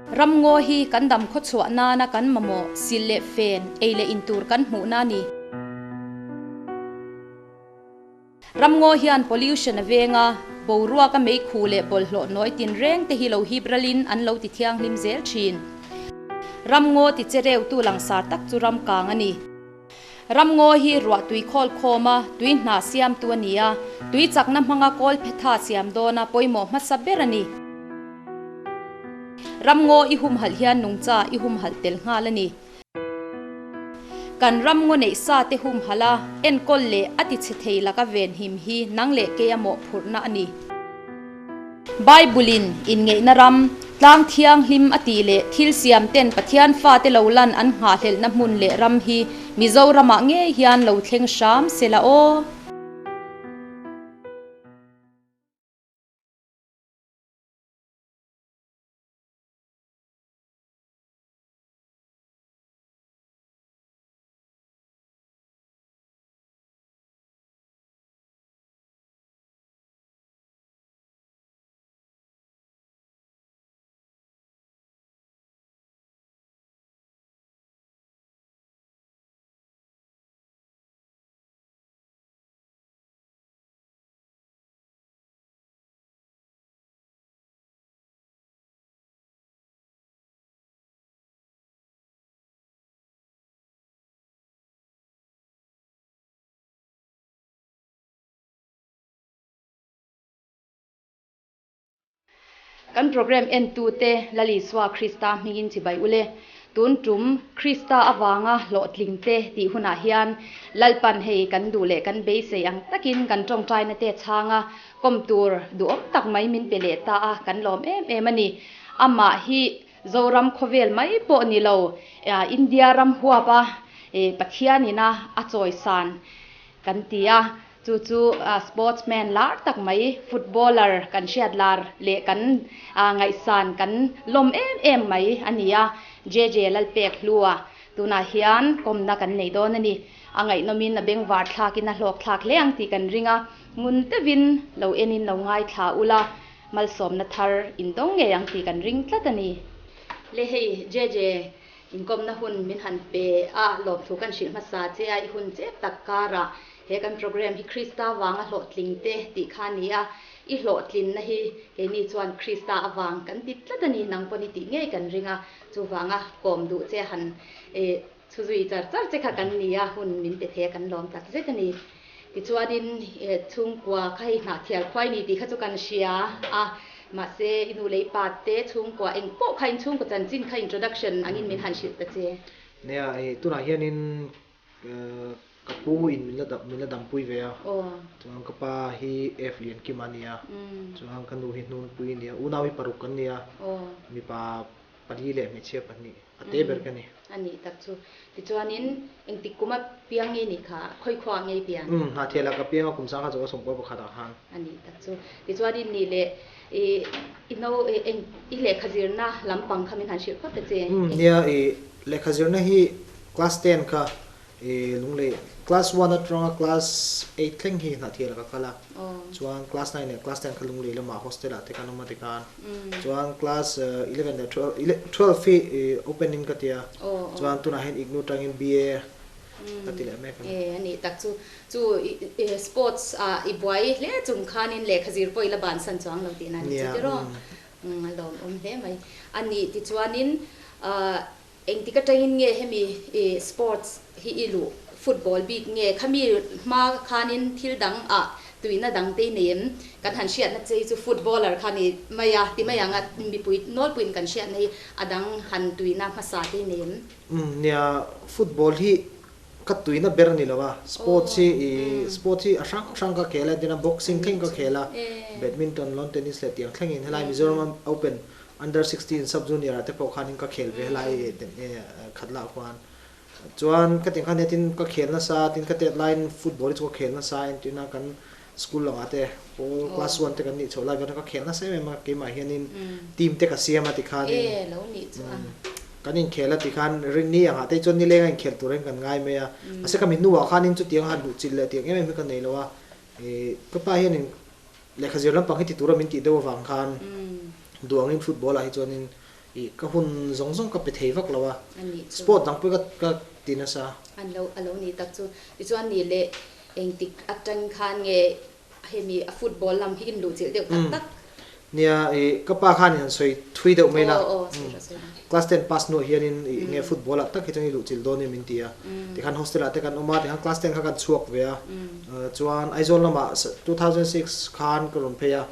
Ramngaw hi kan dam khawchhuah nana kan mamawh sil leh fen, ei leh in tur kan hmuhna a ni. Ramngaw hian pollution a veng a, boruaka meikhu leh bawlhhlawh nawi tinreng te hi lo hip ralin an lo ti thianghlim zel thin. Ramngaw ti che reutu langsar tak chu ramkang a ni. Ramngaw hi ruah tui khawl khawm a, tui hna siamtu a ni a, tui chakna hmanga kawl phetha siam dawna pawimawh hmasa ber a ni. Ramngaw i humhalh hian nungcha i humhalh tel nghal a ni. Kan ramngaw neih sa te humhalh a, enkawl leh a ti chhe thei laka venhim hi nang leh keia mawhphurhna a ni. Bible-in inngeihna ram, tlang thianghlim a tih leh thil siam ten Pathian fate lo lan an nghahhlelhna hmun leh ram hi Mizoramah ngei hian lo thleng hram se la aw. Kan program entute Lal Isua Krista hmingin chibai ule. Tun tum Krista avanga hlawhtling te tih hunah hian Lalpan hei kan duh leh kan beisei ang takin kan tawngtaina te chhanga kawm tur duhawm tak mai min pe leh ta a, kan lawm em em a ni. Amah hi Zoram khawvel mai pawh ni lo, India ram huapa Pathianina a chawisan kan ti a, chu chu sportsman lar tak mai, footballer kan hriat lar leh kan ngaihsan kan lawm em em mai a ni a, JJ Lalpekhlua tunah hian kawmna kan nei dawn a ni. A ngaihnawmin a bengvar thlakin a hlawk thlak hle ang tih kan ring a, ngun deuhin lo enin lo ngaithla ula, malsawmna thar indawng ngei ang tih kan ring tlat a ni. Le hei JJ inkawmna hun min han pe a, lawmthu kan hrilh hmasa che a, i hun chep tak karah he kan program hi Krista vanga hlawhtling te tih kha a ni a, i hlawhtlinna hi keini chuan Krista avang kan ti tlat a ni, nang pawn i tih ngei kan ring a, chuvanga kawm duh che han Chhu zui char char che kha kan ni a, hun min pe thei a kan lawm tak zet a ni. Tichuanin chhungkua kha hei hnahthial khuai ni tih kha chu kan hria a, mahse i nu leh i pa te chhungkua eng pawh kha in chhungkaw chanchin kha introduction angin min han hrilh ta che. Nia, tunah hianin ka pu in min la min la dampui ve a, chuan ka pa hi F Liankima a ni a, chuan ka nu hi Hnunpui a ni a, unau hi paruk kan ni a, mipa Pali leh hmeichhia pahnih a te ber ka ni. A nih tak chu. Tichuanin engtik kum a piang nge nih kha? Khawi khuaah nge i pian? Umm, Hnahthial ah ka piang a, kum sang kha chu ka sawmkawi pakhat ah khan. A nih tak chu. Tichuanin nih leh i i no eng i lehkha zirna lampang kha min han hrilh phawt ta che. Umm, nia i lehkha zirna hi class ten kha I lunglei class one atanga class eight thleng hi Hnahthial ah ka kal a, chuan class nine leh class ten kha lunglei lamah hostel ah te kan awm a tikhan, chuan class 11 leh 12 hi open in ka ti a, chuan tunah hian IGNOU atangin BA ka ti leh mek a ni. E a nih tak chu, chu sports ah i buai hle chung khanin lehkha zir pawh i la bansan chuang lo tihna a ni chu tiraw? A lawmawm hle mai. A nih tichuanin Engtik atangin nge hemi sports hi i luh football bik nge khami hma khanin thil dang ah tuina dang te i nei em? Kan han hriatna che hi chu footballer kha ni mai a ti mai ang a mipui nawlpuiin kan hriatna hi a dang han tuina hmasa te i nei em? Umm nia football hi ka tuina ber a ni lo a sports hi i sports hi a hrang hrang ka khel a entirna boxing thleng ka khel a badminton lawn tennis leh tiang thlengin helai Mizoram open Under 16 sub junior ah te pawh khanin ka khel ve helai khat lah khuan chuan ka ti khan hetin ka khel nasa tin ka tet laiin football hi chu ka khel nasa entirna kan school langah te pawl class one te kan nih chhoh lai vel ka khel nasa em em a keimah hianin team te ka siam a tikhanin kan inkhel a tikhan rinni angah te chuan nileng a inkhel tur hian kan ngai mai a mahse ka mi hnuah khanin chutiang a han luh chilh leh tiang em em hi ka nei lo a ka pa hianin Lehkha zir lampang hi ti tura min tih deuh avang khan duh angin football ah hi chuanin I ka hun zawng zawng ka pe thei vak lo a, sport dang pawh ka ti nasa. An lo a lo nih tak chu. Tichuan ni leh engtik atang khan nge hemi a football lam hi in luhchilh deuh tak tak? Nia, i ka pa khan in han sawi thui deuh mai la. Class ten pass hnuah hianin i nge football ah tak hi chuan i luhchilh dawn em min ti a. Tikhan hostel ah te kan awm a, tikhan class ten kha kan chhuak ve a. Chuan Aizawl lamah 2006 khan ka rawn phei a.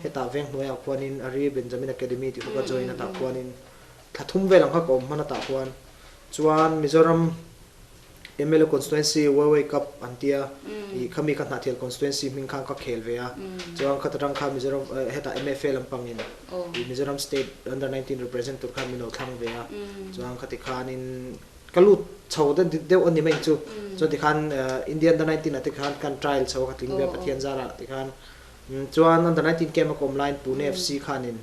Hetah veng hnuaiah khuanin Ari Benjamin Academy tih kha ka join a tah khuanin thla thum vel ang kha ka awm hman a tah khuan chuan Mizoram mla constituency Huawei Cup an tia ih khami ka hnahthial constituency hming khan ka khel ve a chuan khata tang khan Mizoram hetah MFA lampangin ih Mizoram state under 19 represent tur khan min lo thlang ve a chuan khati khanin ka lut chho deuh a ni mai chu chuan tikhan India under 19 ah te khan kan trial chho a ka tling ve a Pathian zarah tikhan Chuan under 19 camp a kawm laiin Pune FC khanin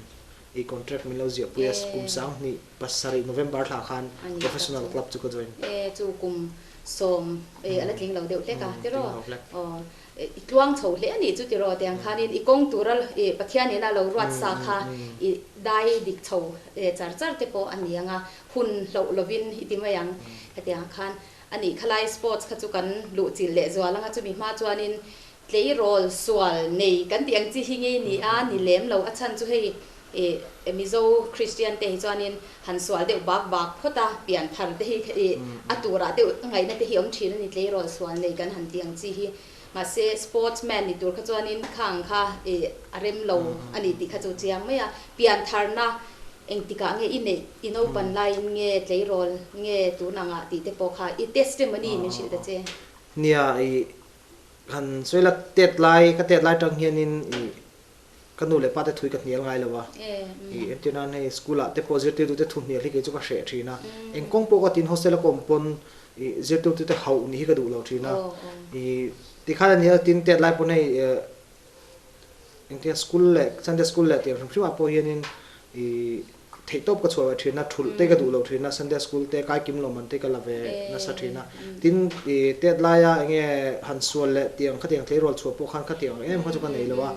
i contract min lo ziah pui a, kum 2007 November thla khan professional club chu ka join. E chu kum 10 e a la tling lo deuh hlek a tiraw? Aw i tluang chho hle a nih chu tiraw? Tiang khanin i kawng tura i Pathian ina lo ruat sa kha i dai dik chho char char te pawh a ni ang a, hun hloh lovin i ti mai ang. Hetiang khan a nih khalai sports kha chu kan luhchilh leh zual ang a, chumi hma chuanin Tleirawl sual nei kan tih ang chi hi ngei ni a, ni lem lo. A chhan chu hei ih Mizo Kristian te hi chuanin han sual deuh bak bak phawt a, pian thar te hi ih a turah deuh ngaihna te hi awm thin a ni tleirawl sual nei kan han tih ang chi hi. Mahse sportsman ni tur kha chuanin khang kha ih a rem lo a ni tih kha chu chiang mai a. Pian tharna engtikah nge i neih, i naupan laiin nge tleirawl nge tun angah tih te pawh kha i testimony min hrilh ta che. Nia ih Han sawi la tet lai ka tet lai tang hianin ih ka nu leh pa te thui ka hnial ngai lo a, ih entir nan hei school ah te pawh zirtirtu te thu hnial hi kei chu ka hreh thin a, eng kawng pawh ka tin hostel a ka awm pawn ih zirtirtu te hauh ni hi ka duh lo thin a, ih tikhan a nia tin tet lai pawn hei Engtia school leh Sunday school leh tiang hrim hrim ah pawh hianin ih theihtawp ka chhuah ve thin a, thulh te ka duh lo thin a, Sunday school te kai kim lo man te ka la ve nasa thin a. Tin ih tet laia enge han sual leh tiang khatiang tleirawl chhuah pawh khan khatiang em kha chu ka nei lo a,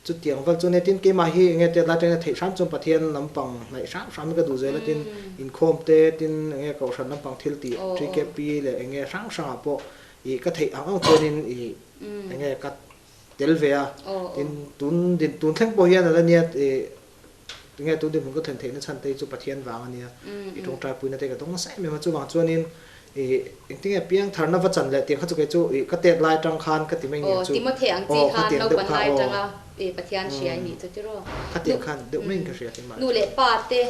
chutiang vel chu nia tin keimah hi enge tet lai atangin theih hram chuan Pathian lampang hnaih hram hram hi ka duh zel a, tin inkhawm te tin enge kohhran lampang thil tih TKP leh enge hrang hrangah pawh ih ka theih ang ang chuanin ih enge ka tel ve a, tin tun din tun thleng pawh hian ala nia ih enge tun dinhmun ka thlen theihna chhan te hi chu Pathian vang a nia, i tawngtai puina te ka dawng nasa em em a, chuvang chuanin ih engtinge piang tharna va chan leh tiang kha chu kei chu ih ka tet lai atang khan ka ti mai nge chu aw kha tiang deuh kha aw kha tiang khan deuh maiin ka hria keimah nu leh pa te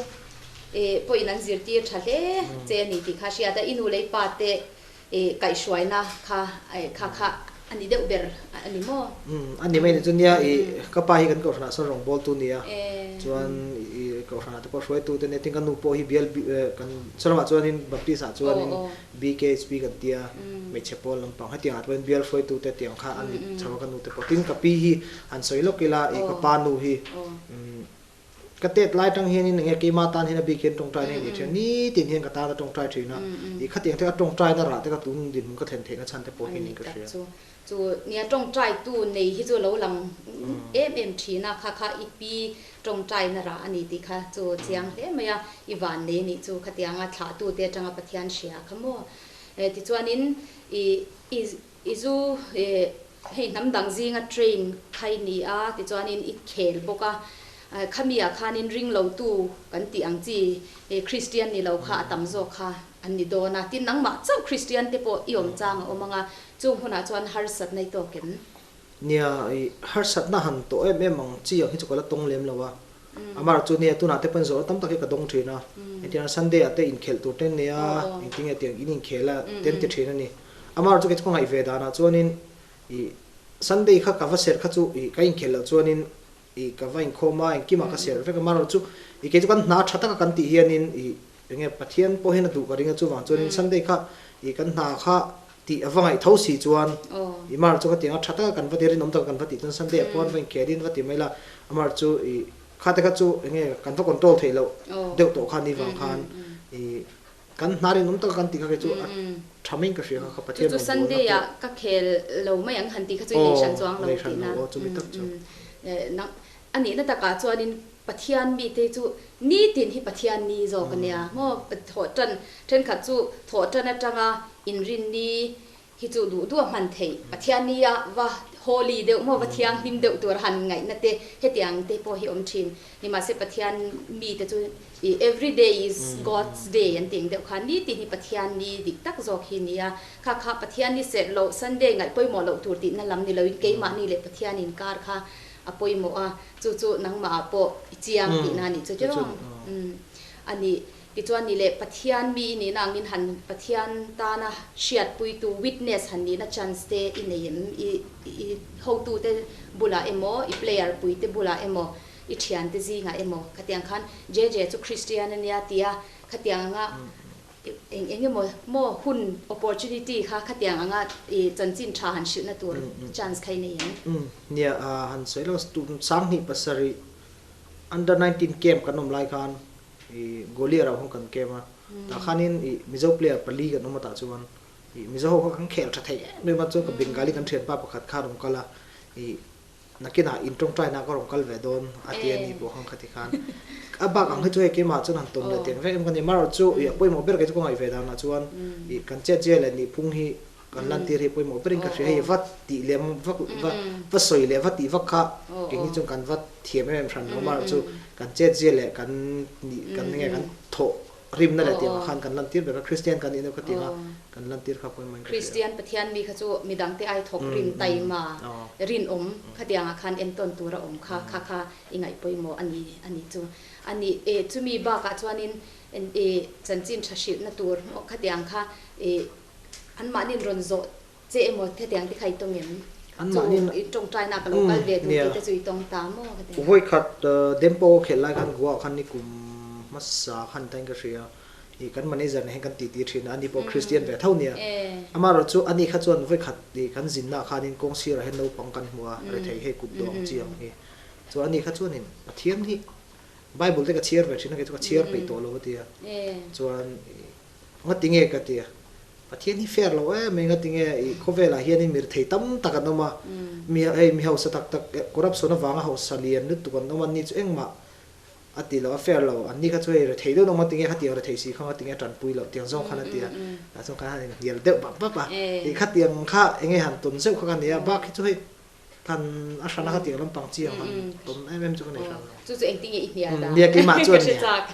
ih pawhin an zirtir tha hle che a ni tih kha hriat a, i nu leh i pa te I kaihhruaina kha kha kha a ni deuh ber a ni maw? Umm a ni mai ni chu nia i ka pa hi kan kohhranah sawn rawngbawltu nia chuan i kohhranah te pawh hruaitu te nia tin ka nu pawh hi bial kan saw lamah chuanin Baptist ah chuanin BKHP kan tia hmeichhe pawl lampang hetiangah te pawhin bial hruaitu te tiang kha a ni chho a ka nu te pawh tin ka pi hi han sawi lawk ila i ka pa nu hi umm Ka tet lai tang hianin enge keima tan hian a bik hian tawngtai na i nei thin a, nitin hian ka tan a tawngtai thin a, i khatiang te a tawngtai na rah te ka tun dinhmun ka thlen theihna chhan te pawh hi niin ka hria. Chu chu nia tawngtai tu nei hi chu a lo lang em em thin a, kha kha i pi tawngtai na rah a ni tih kha chu chiang hle mai a, i van nei nih chu khatianga thlah tu te atanga Pathian hria kha maw. Tichuanin i i i zu i Hei hnam dang zinga train kha i ni a, tichuanin i khel bawk a, khami ah khanin ring lo tu kan tih ang chi Kristian ni lo kha a tam zawk kha an ni dawn a, tin nangmah chauh Kristian te pawh i awm chang a awm ang a, chung hunah chuan harsatna i tawk em? Nia, i harsatna han tawh em em ang chi ang hi chu ka la tawng lem lo a, amar chu nia tunah te pawn zawhna tam tak hi ka dawng thin a, engtiang Sunday ah te inkhelh tur ten nia, engtinge tiang in inkhel a ten ti thin a ni. Amar chu kei chu ka ngaih ve danah chuanin ih Sunday kha ka va serh kha chu ih ka inkhelh loh chuanin ih ka va inkhawm a engkimah ka serh vek a amaherawh chu ih kei chu kan hna tha taka kan tih hianin ih enge Pathian pawh hian a duh ka ring a chuvang chuanin Sunday kha ih kan hna kha tih a va ngaih tho si chuan ih amaherawh chu khatianga tha taka kan va tih rinawm taka kan va tih chuan Sunday ah pawh va inkhelhin va ti mai la amaherawh chu ih khate kha chu enge kan va control theih loh deuh tawh kha ni vang khan ih Kan hnar in awm tak a kan tih kha kei chu a tha mai in ka hria kha kha Pathian rawn bualna pawh. Chu Sunday ah ka khel lo mai ang han tih kha chu i nei hran chuang lo tihna. Aw chumi tak chu. A nihna takah chuanin Pathian mite hi chu nitin hi Pathian ni zawk a nia maw? Thawhtan thenkhat chu thawhtan atanga inrinni hi chu duh duh a hman theih. Pathian nia va holy deuh maw, va thianghlim deuh tur a han ngaihna te hetiang te pawh hi awm thin. Nimahse Pathian mite chu i every day is God's day an tih ang deuh khan nitin hi Pathian ni dik tak zawk hi nia. Kha kha Pathian ni serh loh, Sunday ngaih pawimawh loh tur tihna lam ni loin keimahni leh Pathian inkar kha a pawimawh a, chu chu nangmahah pawh i chiang tihna a nih chu tirh ang. A nih, tichuan ni leh Pathian mi i nihna angin han Pathian tana hriatpuitu, witness, han nihna chance te i nei em? I i hotute bulah emaw, i player puite bulah emaw, i thiante zingah emaw khatiang khan JJ chu Christian a nia tia khatiang anga Eng eng emaw maw hun, opportunity, kha khatiang anga i chanchin tha han hrilhna tur chance kha i nei em? Umm nia han sawi lo tum sanghnih pasarih under 19 camp kan awm lai khan i goalie rauh hawng kan camp a tah khanin i Mizo player pali kan awm a tah chuan i Mizo ho kha kan khel tha thei em em a chuan ka Bengali kan thianpa pakhat kha a rawn kal a i Nakinah in tawngtaina ka rawn kal ve dawn a ti a ni pawh khan khati khan a bak ang hi chu hei keimah chuan han tawn leh teng vek em ka ni. Amaherawh chu ih a pawimawh ber kei chu ka ngaih ve danah chuan ih kan chet zia leh nihphung hi kan lantir hi a pawimawh berin ka hria. Hei va tih lem vak va va sawi leh va tih vak kha kei chu kan va thiam em em hran lo. Amaherawh chu kan chet zia leh kan nih kan enge kan thawh Rimna leh tiangah khan kan lantir ber a, Kristian kan nih kha tianga kan lantir kha pawimawhin ka hria. Kristian Pathian mi kha chu midangte ai thawk rim taima rinawm kha tiangah khan entawn tur a awm kha kha kha i ngaih pawimawh a ni a ni chu a ni e. Chumi bakah chuanin e chanchin tha hrilhna tur kha tiang kha e anmahniin rawn zawh che emaw hetiang te kha i tawng em? Chu i tawngtaina ka lo kal ve tur tih te chu i tawng ta maw ka ti. Vawikhat Dempo khelh lai khan Goa khan ni kum hmasa khan tain ka hria i kan manager nen hian kan titi thin a, ani pawh Christian ve tho nia. Amaherawh chu ani kha chuan vawikhat i kan zinna khanin kawng sirah hian naupang kan hmu a, rethei hei kut dawng chi ang hi. Chuan ani kha chuanin Pathian hi Bible te ka chhiar ve thin a, kei chu ka chhiar peih tawh lo a ti a. Chuan ngati nge ka ti a. Pathian hi fair lo em em ngatinge i khawvelah hianin mi rethei tam tak an awm a, mi hei mi hausa tak tak corruption avanga hausa lian lutuk an awm a, ni chu engmah a ti lo a fair lo, an ni kha chu hei rethei deuh deuh ngatinge khatiang rethei si kha ngatinge a tanpui loh tiang zawng khan a ti a, tah chuan khan han inhnial deuh bap bap a, i khatiang kha enge han tawn zeuh kha ka nia, bak hi chu hei Than a hran a kha tiang lampang chi ang han tawn em em chu ka nei hran lo. Chu chu engtin nge i hnial dah? Nia keimah chuan nia.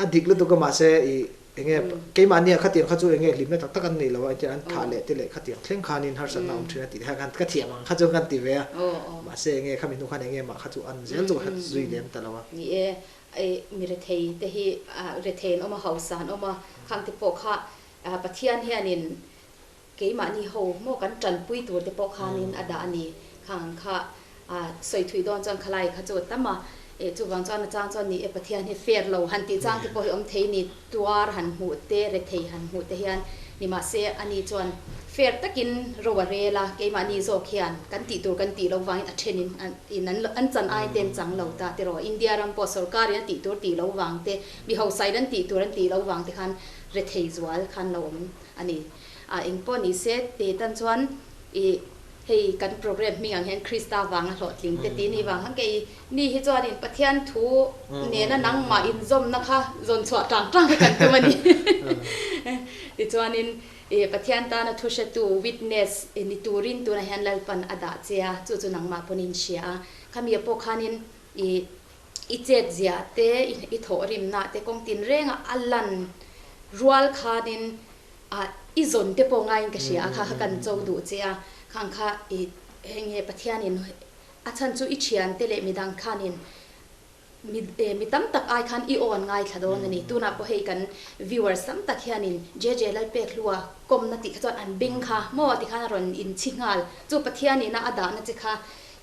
A dik lutuk a mahse i enge keimah nia khatiang kha chu enge hlimna tak tak an nei lo a engtin an thah leh te leh khatiang thleng khanin harsatna a awm thin a tih khan ka thiam ang kha chuan kan ti ve a. Mahse enge khami hnu khan enge mah kha chu an zel chu ka hre zui lem ta lo a. Ni e, mi rethei te hi rethei an awm a, hausa an awm a, khang te pawh kha Pathian hianin Keimahni ho maw kan tanpui tur te pawh khanin a dah a ni. Khang ang kha sawi thui dawn chuan khalai kha chu a tam a, eh chuvang chuan a chang chuan ni e Pathian hi fair lo han tih chang te pawh hi awm thei ni, tuar han hmuh te, rethei han hmuh te hian ni mahse ani chuan fair takin ro a rel a, keimahni zawk hian kan tih tur kan tih loh vangin a then in in an chan ai te an chang lo ta tiraw. India ram pawh sorkarin a tih tur tih loh vang te, mi hausain an tih tur an tih loh vang te khan rethei zual khan lo awm a ni. A eng pawh ni se te tan chuan i hei kan program hming ang hian Krista vanga hlawhtling te tih ni vang khan kei ni hi chuanin Pathian thu nena nangmah inzawmna kha zawn chhuah tang tang hi kan tum a ni. Tichuanin i Pathian tana thu hretu, witness, ni turin tunah hian Lalpan a dah che a, chu chu nangmah pawn in hria a. Khami pawh khanin i i chet zia te, i thawhrimna te kawng tinrenga a lan rual khanin A, i zawn te pawh ngaiin ka hria a, kha kha kan cho duh che a, khang kha i heng he Pathianin a chhan chu i thian te leh midang khanin mi mi tam tak ai khan i aw an ngaithla dawn a ni. Tunah pawh hei kan viewers tam tak hianin JJ Lalpekhlua kawmna tih kha chuan an beng kha maw ti khan a rawn inchhi nghal. Chu Pathianin a a dahna che kha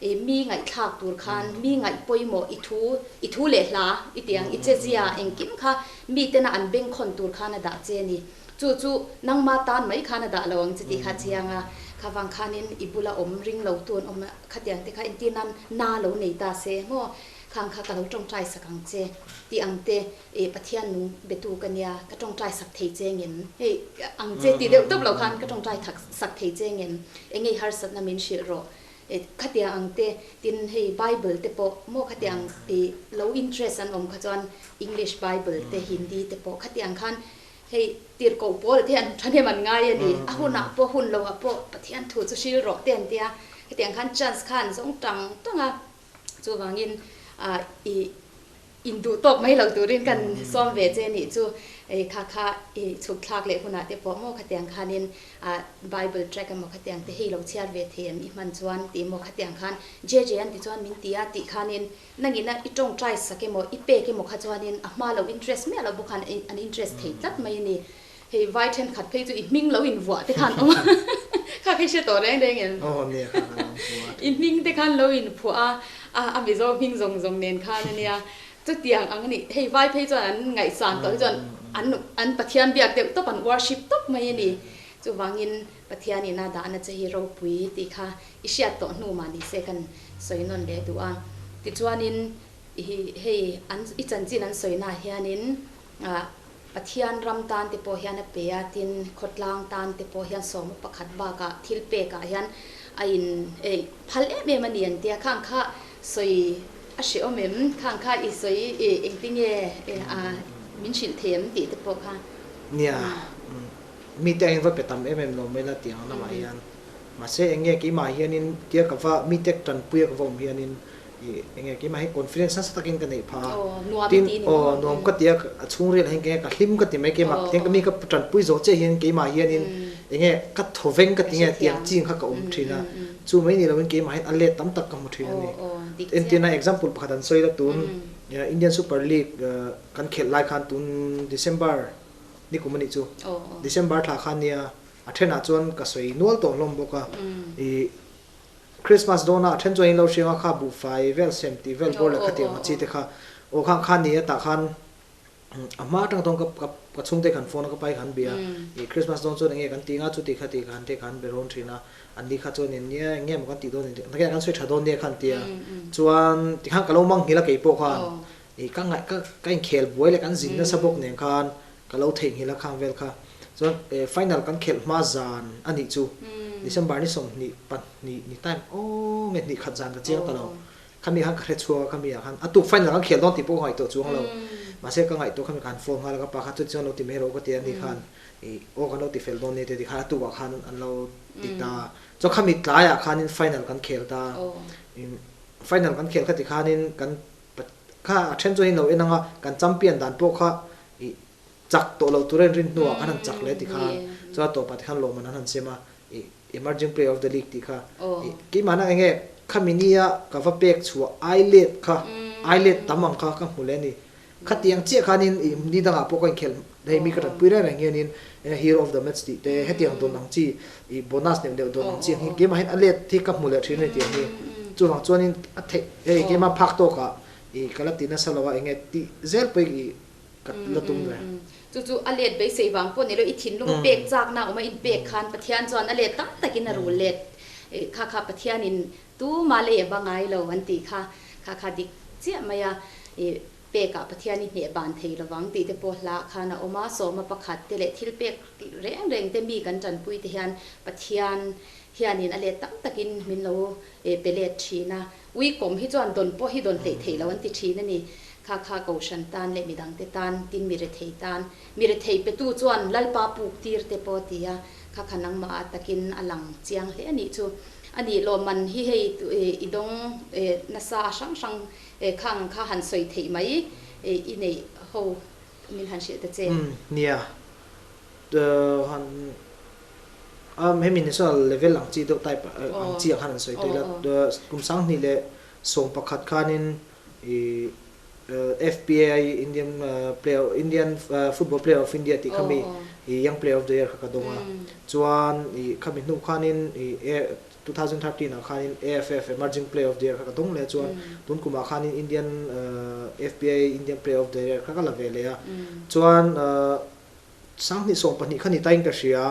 i mi ngaihthlak tur khan mi ngaih pawimawh i thu i thu leh hla i ti ang i che zia engkim kha mi tena an bengkhawn tur khan a dah che a ni. Chu chu nangma tan mai khan a dah lo ang che tih kha a chiang a, kha vang khanin i bula awm ring lo tu an awm a, khatiang te kha entir nan na lo nei ta se maw khang kha ka lo tawngtai sak ang che tih ang te i Pathian nung betu ka nia ka tawngtai sak thei che ngem hei ang che tih deuh tawp lo khan ka tawngtai sak thei che ngem engei harsatna min hrilh rawh. Khatiang ang te, tin hei Bible te pawh maw khatiang i lo interest an awm kha chuan English Bible te Hindi te pawh khatiang khan hei tirhkoh pawl te an thahnem an ngai a ni. A hunah pawh hun loah pawh Pathian thu chu hril rawh te an tia, hetiang khan chance kha an zawng tang tang a. Chuvangin i induh tawk mai lo turin kan sawm ve che nih chu kha kha i chhuk thlak leh hunah te pawh maw khatiang khanin Bible track emaw khatiang te hei lo chhiar ve thei em i hman chuan tih emaw khatiang khan JJ an ti chuan min ti a tih khanin nangina i tawngtai sak emaw i pek emaw kha chuanin a hma lo interest miah lo bawk khan an interest thei tlat mai a ni. Hei vai thenkhat phei chu i hming lo invuah te khan awm a, kha khi hre tawh reng reng em? Aw nia kha kan lo phuah a. I hming te khan lo inphuah a, a a Mizo hming zawng zawng nen khan a nia. Chutiang ang a ni, hei vai phei chuan an ngaihsan tawh hi chuan an an Pathian biak deuh tawp, an worship tawp mai a ni. Chuvangin Pathian ina dahna che hi ropui tih kha i hriat tawh hnu mah ni se kan sawi nawn leh duh a. Tichuanin i hei an i chanchin an sawinaah hianin ah Pathian ram tan te pawh hian a pe a, tin khawtlang tan te pawh hian sawma pakhat bakah thil pekah hian a in ei phal em em a ni an tia, khang kha sawi a hrehawm em, khang kha i sawi i engtinge a min hrilh thei em tih te pawh kha. Nia, mite angin va pe tam em em lo mai la tih ang lamah hian, mahse eng nge keimah hianin tia ka va mite tanpuia ka va awm hianin I enge keimah hi confidence nasa takin ka neih phah a, tin aw nuam ka ti a, a chhungril ah hian enge ka hlim ka ti mai keimah tiang mi ka tanpui zawh chiah hian keimah hianin enge ka thaw veng ka ti nge tiang ching kha ka awm thin a, chu mai ni loin keimah hian a let tam tak ka hmu thin a ni. Entirna example pakhat an sawi la tun Indian Super League kan khelh lai khan tun December ni kum a nih chu, December thla khan nia a thenah chuan ka sawi nual tawh hlawm bawk a, i Christmas dawnah a then chuan in lo hriang a kha buhfai vel sem tih vel bawr leh khatiang ang chi te kha aw khang khan ni a tah khan a hma atang tawng ka ka ka chhungte khan phone a ka pai khan bia i Christmas dawn chuan enge kan ti anga chuti kha ti khan te khan be rawn thin a an ni kha chuan in nia enge maw kan tih dawn in kan sawi tha dawn nia khan tia chuan tikhan ka lo mang nghilh a kei pawh khan i ka ngaih ka ka inkhel buai leh kan zin nasa bawk nen khan ka lo theihnghilh a khang vel kha chuan final kan khelh hma zan a nih chu December ni 22 ni time aw nge hnih khat zan ka chiang ta lo khami khan ka hre chhuak a khami ah khan a tuk final kan khel dawn tih pawh ka ngaihtuah chuang lo mahse ka ngaihtuah khami ka han phone nghal a ka pa kha chuti chuan lo ti mai rawh ka ti a ni khan ih aw kan lo ti fel dawn nia ti khan a tuk ah khan an lo ti ta chuan khami tlai ah khanin final kan khel ta final kan khel kha ti khanin kan Kha a then chuan in lo en ang a, kan champion dan pawh kha i chak tawh lo tur a inrin hnuah khan han chak leh ti khan chuan a tawpah te khan lawmman an han sem a, i emerging player of the league tih kha i keimahna eng nge khami nia ka va pek chhuah ai let kha ai let tam ang kha ka hmu leh a ni. Khatiang chiah khanin i ni dangah pawh ka inkhelh hei mi ka tanpui reng reng hianin hero of the match tih te hetiang dawn ang chi i bonus neuh neuh dawn ang chi ang hi keimah hian a let hi ka hmu leh thin a ni tih ang hi. Chuvang chuanin a theih hei keimah phak tawkah i ka la ti nasa lo a enge tih zel pawh i ka la tum ve. Chu chu a let beisei vang pawh ni lo i thinlung a pek chakna awm a inpek khan Pathian chuan a let tam takin a rul let kha kha Pathianin tuma lei a va ngai lo an tih kha kha kha dik chiah mai a i Pekah Pathian i hneh ban thei lovang tih te pawh hlah khan a awm a, sawma pakhat te leh thil pek reng reng te mi kan tanpui te hian Pathian hianin a let tam takin min lo pe let thin a, ui kawm hi chuan dawn pawh hi dawn hleih theih lo an ti thin a ni. Kha kha Kohhran tan leh midang te tan, tin mi rethei tan, mi rethei petu chuan Lalpa puk tir te pawh a ti a, kha kha nangmah a takin a lang chiang hle a nih chu. A nih lawmman hi hei i dawng nasa a hrang hrang Khang kha han sawi theih mai i neih ho min han hrilh ta che. Umm nia. Han hemi national level ang chi deuh type ang chi ang khan han sawi ta ila. Kum 2011 khanin i FPI Indian player Indian football player of India tih kha mi i young player of the year kha ka dawng a. Chuan i khami hnu khanin i 2013 ah khanin AFF Emerging Player of the Year kha ka dawng leh a chuan tun kumah khanin Indian FPA Indian Player of the Year kha ka la ve leh a. Chuan 2020 kha ni tain ka hria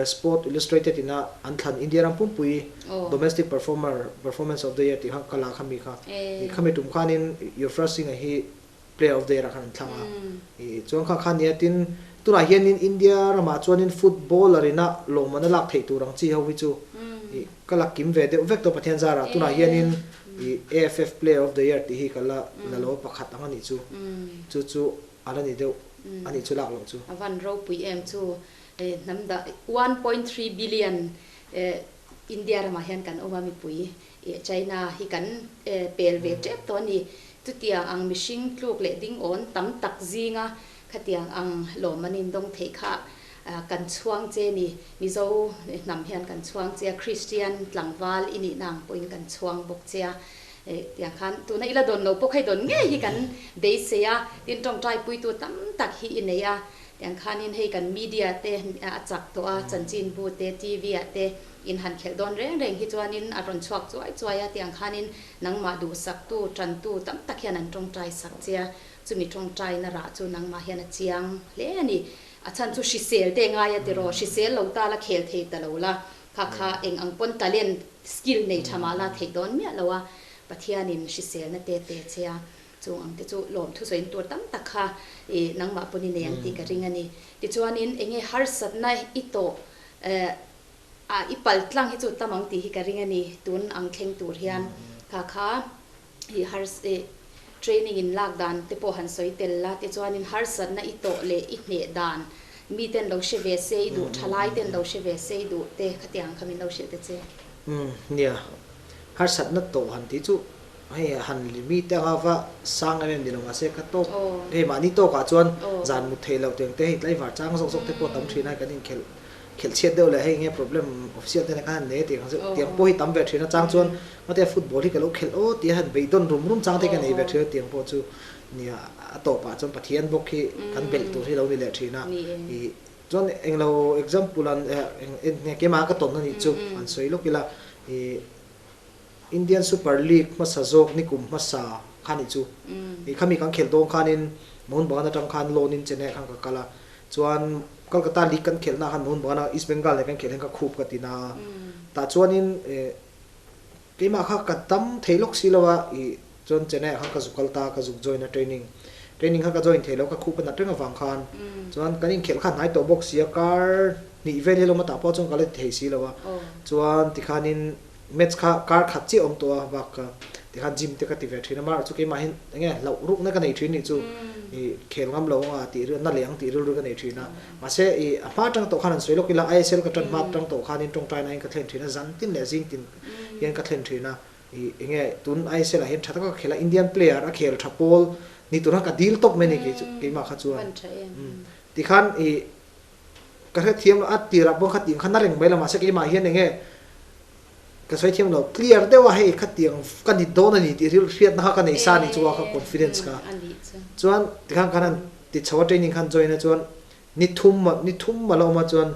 Sport Illustrated ina an thlan India ram pumpui Domestic Performer Performance of the Year tih kha ka la khami kha. Khami tum khanin Yuvraj Singh-a hi Player of the Year ah khan an thlang a. Chuan kha kha nia tin tunah hianin India ramah chuanin footballer ina lawmman a lak theih tur ang chi ho hi chu. Ka la kim ve deuh vek tawh Pathian zarah tunah hianin i AFF Player of the Year tih hi ka la la lo a pakhat ang a nih chu. Chu chu a la ni deuh a nih chu lak loh chu. A van ropui em chu hnam dah 1.3 billion India ramah hian kan awm a mipui China hi kan pel ve tep tawh a ni. Chutiang ang mihring tluk leh dingawn tam tak zinga khatiang ang lawm an indawng theih kha Kan chhuang che ni, Mizo hnam hian kan chhuang che a, Kristian tlangval i nihna ang pawhin kan chhuang bawk che a, tiang khan tuna i la dawn lo pawh kha i dawn ngei hi kan beisei a, tin tawngtai puitu tam tak hi i nei a, tiang khanin hei kan media te a chak tawh a, chanchinbu te, TV ah te in han khelh dawn reng reng hi chuanin a rawn chhuak chuai chuai a, tiang khanin nangmah duhsaktu, tantu tam tak hian an tawngtai sak che a, chumi tawngtaina rah chu nangmah hian a chiang hle a ni. A chhan chu hrisel te ngai a tiraw, hrisel lo ta la khel thei ta lo la, kha kha eng ang pawn talent, skill nei tha mah la theih dawn miah lo a, Pathianin hriselna te pe che a, chung ang te chu lawm thusawiin tur tam tak kha i nangmah pawn i nei ang tih ka ring a ni. Tichuanin eng nge harsatna i tawh a i pal tlang hi chu tam ang tih hi ka ring a ni, tun ang thleng tur hian kha kha I hars i training in lak dan te pawh han sawi tel la, tichuanin harsatna i tawh leh i hneh dan mi ten lo hre ve se i duh, thalai ten lo hre ve se i duh te khatiang kha min lo hrilh ta che. Umm nia, harsatna tawh han tih chu hei han mi te anga va sang em em ni lo mahse ka tawk hei mahni tawkah chuan zan mut theih loh tiang te hei tlaivar chang zawk zawk te pawh tam thin a kan inkhelh Khelh chhiat deuh leh hei nge problem official te nen khan han nei a tih ang zeuh tiang pawh hi tam ve thin a chang chuan matea football hi ka lo khelh aw tia han beidawn rum rum chang te hi ka nei ve thin a tiang pawh chu nia a tawpah chuan Pathian bawk hi kan belh tur hi lo ni leh thin a i chuan englo example an eng nge keimah ka tawn a nih chu an sawi lawk ila i Indian Super League hmasa zawk nikum hmasa kha nih chu i khami kan khelh dawn khanin Mohun Bagan atang khan loan in Chennai ah khan ka kal a Chuan Kolkata League kan khelhna khan Mohun Bagan a East Bengal nen kan khelh hian ka khup ka ti na a. Tah chuanin keimah kha ka dam thei lawk si lo a, ih chuan Chennai ah khan ka zuk kal ta, ka zuk join a training. Training kha ka join thei lo, ka khup a nat reng avang khan. Chuan kan inkhelh kha hnai tawh bawk si a, kar hnih vel hi lawm a tah pawh chuan ka la ti thei si lo a. Chuan tikhanin Match kha kar khat chiah awm tawh a bak ka tikhan gym te ka ti ve thin a mar chu keimah hian enge hlauh rukna ka nei thin nih chu ih khel ngam lo anga tih rilru na leh ang tih rilru ka nei thin a mahse ih a hma atang tawh khan an sawi lawk ila ISL ka tan hma atang tawh khanin tawngtai na in ka thlen thin a zan tin leh zing tin hian ka thlen thin a ih enge tun ISL ah hian tha taka ka khel a Indian player a khel tha pawl ni tur khan ka dil tawp mai a ni kei chu keimah kha chuan tikhan ih Ka hrethiam lo, a tirah pawh khatiang kha na reng mai lo mahse keimah hian enge ka sawi thiam lo, clear deuh a hei khatiang ka ni dawn a ni tih rilru hriatna kha ka nei sa a nih chu a kha confidence kha. Chuan tikhan khan han ti chho a training khan join a chuan ni thum ni thum a la awm a chuan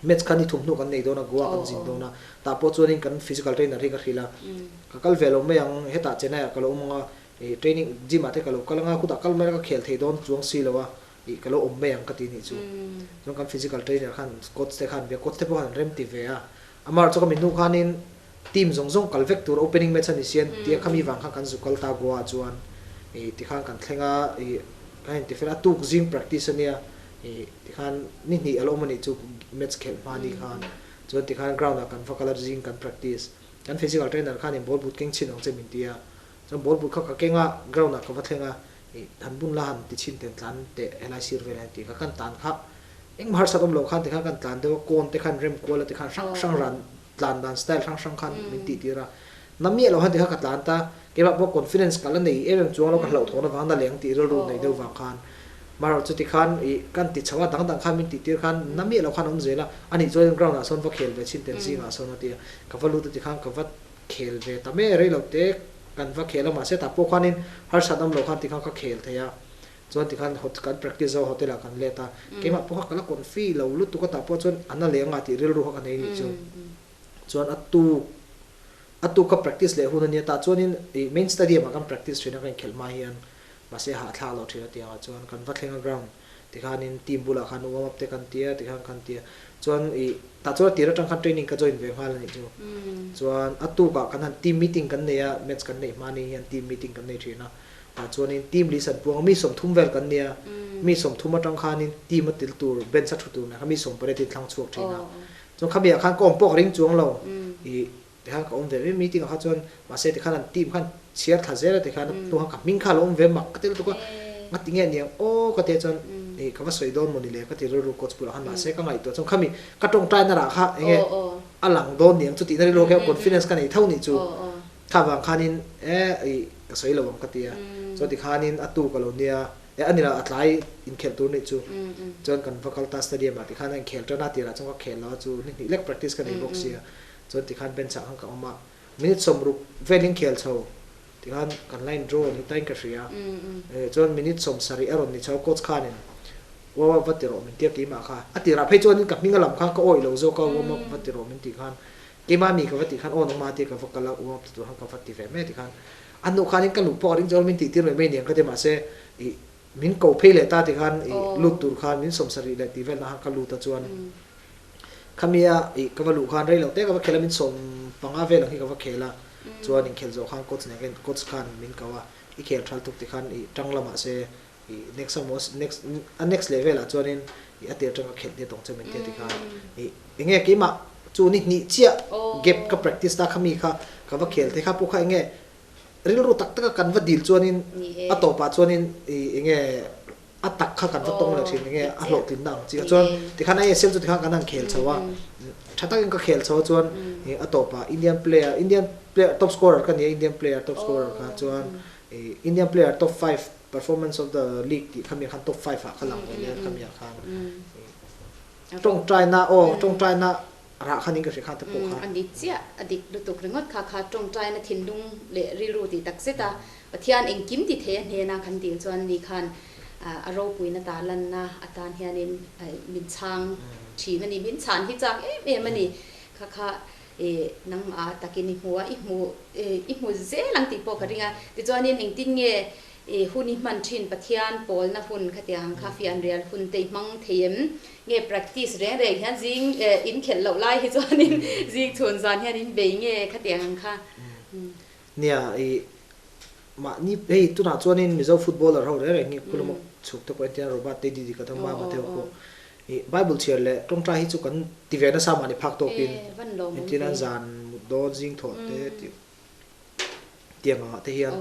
match kha ni thum hnu kan nei dawn a Goa kan zin dawn a tah pawh chuanin kan physical trainer hi ka hrilh a ka kal ve lo mai ang hetah Chennai ah ka lo awm ang a ih training gym ah te ka lo kal ang a khutah kal mai la ka khel thei dawn chuang si lo a Ih ka lo awm mai ang ka ti nih chu. Chuan kan physical trainer khan coach te khan bia coach te pawh khan an rem ti ve a. Amar chu ka mi hnu khanin team zawng zawng kal vek tur opening match a ni sian tia khami vang khan kan zu kal ta Goa ah chuan ih tikhan kan thleng a ih kan inti fel a tuk zing practice a nia ih tikhan ni hnih a lo awm a nih chu match khelh hma ni khan chuan tikhan ground ah kan va kal a zing kan practice kan physical trainer khanin ball but keng chhin ang che min ti a chuan ball but kha ka keng a ground ah ka va thleng a Ih, han bun la han ti chhin ten tlan teh helai sir vel hian tih kha kan tlan kha engmah harsat awm loh khan tikhan kan tlan deuh a, kawn te khan rem kual a tikhan hrang hrang ran tlan dan style hrang hrang khan min tih tir a, na miah loh han tikhan ka tlan ta, keimah pawh confidence ka la nei em em chuang lo ka hlauhthawn avang na leng tih rilru nei deuh vang khan marawh chu tikhan ih kan ti chho a dang dang khan min tih tir khan na miah loh khan a awm zel a, anih chuan ground ah sawn va khel ve chhin ten zingah sawn a ti a, ka va lut a tikhan ka va khel ve ta mai a rei lo te kan va khel a mahse tah pawh khanin harsat awm lo khan tikhan ka khel thei a chuan tikhan kan practice zo hotel ah kan let a keimah pawh kha ka la confi lo lutuk a tah pawh chuan a na leh anga tih rilru kha ka nei nih chu chuan a tuk a tuk ka practice leh hun ania tah chuanin ih main stadium ah kan practice thin a ka inkhelh hma hian mahse hahthlak lo thin a tiang ah chuan kan va thleng a ground Tikhanin team bulah khan warm up te kan tia, tikhan kan tia. Chuan ih tah chuan a tir atang khan training ka join ve nghal a nih chu. Chuan a tukah kan han team meeting kan nei a, match kan neih hma ni hian team meeting kan nei thin a. Tah chuanin team list an puang a, mi 30 vel kan nia. Mi 30 atang khanin team a tel tur, bench a thu tur nen khan mi 18 in thlang chhuak thin a. Chuan khami ah khan ka awm pawh ka ring chuang lo. I tikhan ka awm ve mai meeting ah kha chuan mahse tikhan an team khan chhiar thla zel a tikhan hnu khan ka hming kha a lo awm ve mak ka ti lutuk a. Nga ti nge aniang aw ka tia chuan i ka va sawi dawn mawni le ka ti rilru coach bulah khan mahse ka ngaihtuah chuan khami ka tawngtai na rah kha enge a lang dawn niang chu tihna rilru kha confidence ka nei tho nih chu. Kha vang khanin e i ka sawi lo ang ka ti a, chuan tikhanin a tu ka lo nia, e a ni lo a tlai inkhel tur nih chu, chuan kan va kal ta stadium ah tikhan a inkhel tan a tirah chuan ka khel lo a chu ni hnih lek practice ka nei bawk sia, chuan tikhan bench ah khan ka awm a, minute 60 vel inkhel chho tikhan kan line draw ni tain ka hria, chuan minute 70 a rawn ni chho a coach khanin warm up va ti rawh min tia keimah kha, a tirah phei chuanin ka hming a lam khan ka awih lo zawk a warm up va ti rawh min tih khan. Keimah mi ka va tih khan aw nangmah tia ka va kal a uap ti tur khan ka va ti ve mai ti khan a hnuh khanin ka luh pawh a ring chuan min tih tir mai mai niang ka ti mahse ih min ko phei leh ta ti khan ih lut tur khan min 70 leh tih velna khan ka lut a chuan khamia ih ka va luh khan rei lo te ka va khel a min 15 vel ang hi ka va khel a chuan inkhel zawh khan coach nen coach khan min ko a i khel thal tuk ti khan ih tang lamah se I next a maw next a next leh velah chuanin i a tir atanga khelh tir tawng che min tia tikhan i enge keimah chu ni hnih chiah gap ka practice ta kha mi kha ka va khel thei kha pawh kha enge rilru tak taka kan va dil chuanin a tawpah chuanin i enge a tak kha kan va tawng leh thin enge a hlawhtlinna ang chi kha chuan tikhan ASL chu tikhan kan han khel chho a tha takin ka khel chho a chuan i a tawpah Indian player Indian player top scorer ka ni a Indian player top scorer kha chuan i Indian player top 5 Performance of the league tih khami khan top 5 ah kha lang ve le khami ah khan tawngtaina aw tawngtaina rah khan in ka hria khan te pawh kha. A ni chiah a dik lutuk ringawt kha kha tawngtaina thinlung leh rilru tih tak zet a Pathian engkim ti thei a hnena kan dil chuan ni khan a ropuina ta lanna atan hianin min chhang thin a ni min chhan hi chak em em a ni kha kha nangmah takin i hmu a i hmu i hmu zel ang tih pawh ka ring a tichuanin engtin nge I hun i hman thin Pathian pawlna hun khatiang kha fianrial hun te i hmang thei em? Nge practice reng reng hian zing in khelh loh lai hi chuanin zing chhun zan hian in bei nge khatiang ang kha? Nia, i mahni hei tunah chuanin Mizo footballer ho reng reng hi khulama chhuk te pawh entirna Robert te Didi ka thang Mama te ho pawh i Bible chhiar leh tawngtai hi chu kan ti ve nasa mahni phak tawkin entirna zan mut dawn zing thawh te tih tiang angah te hian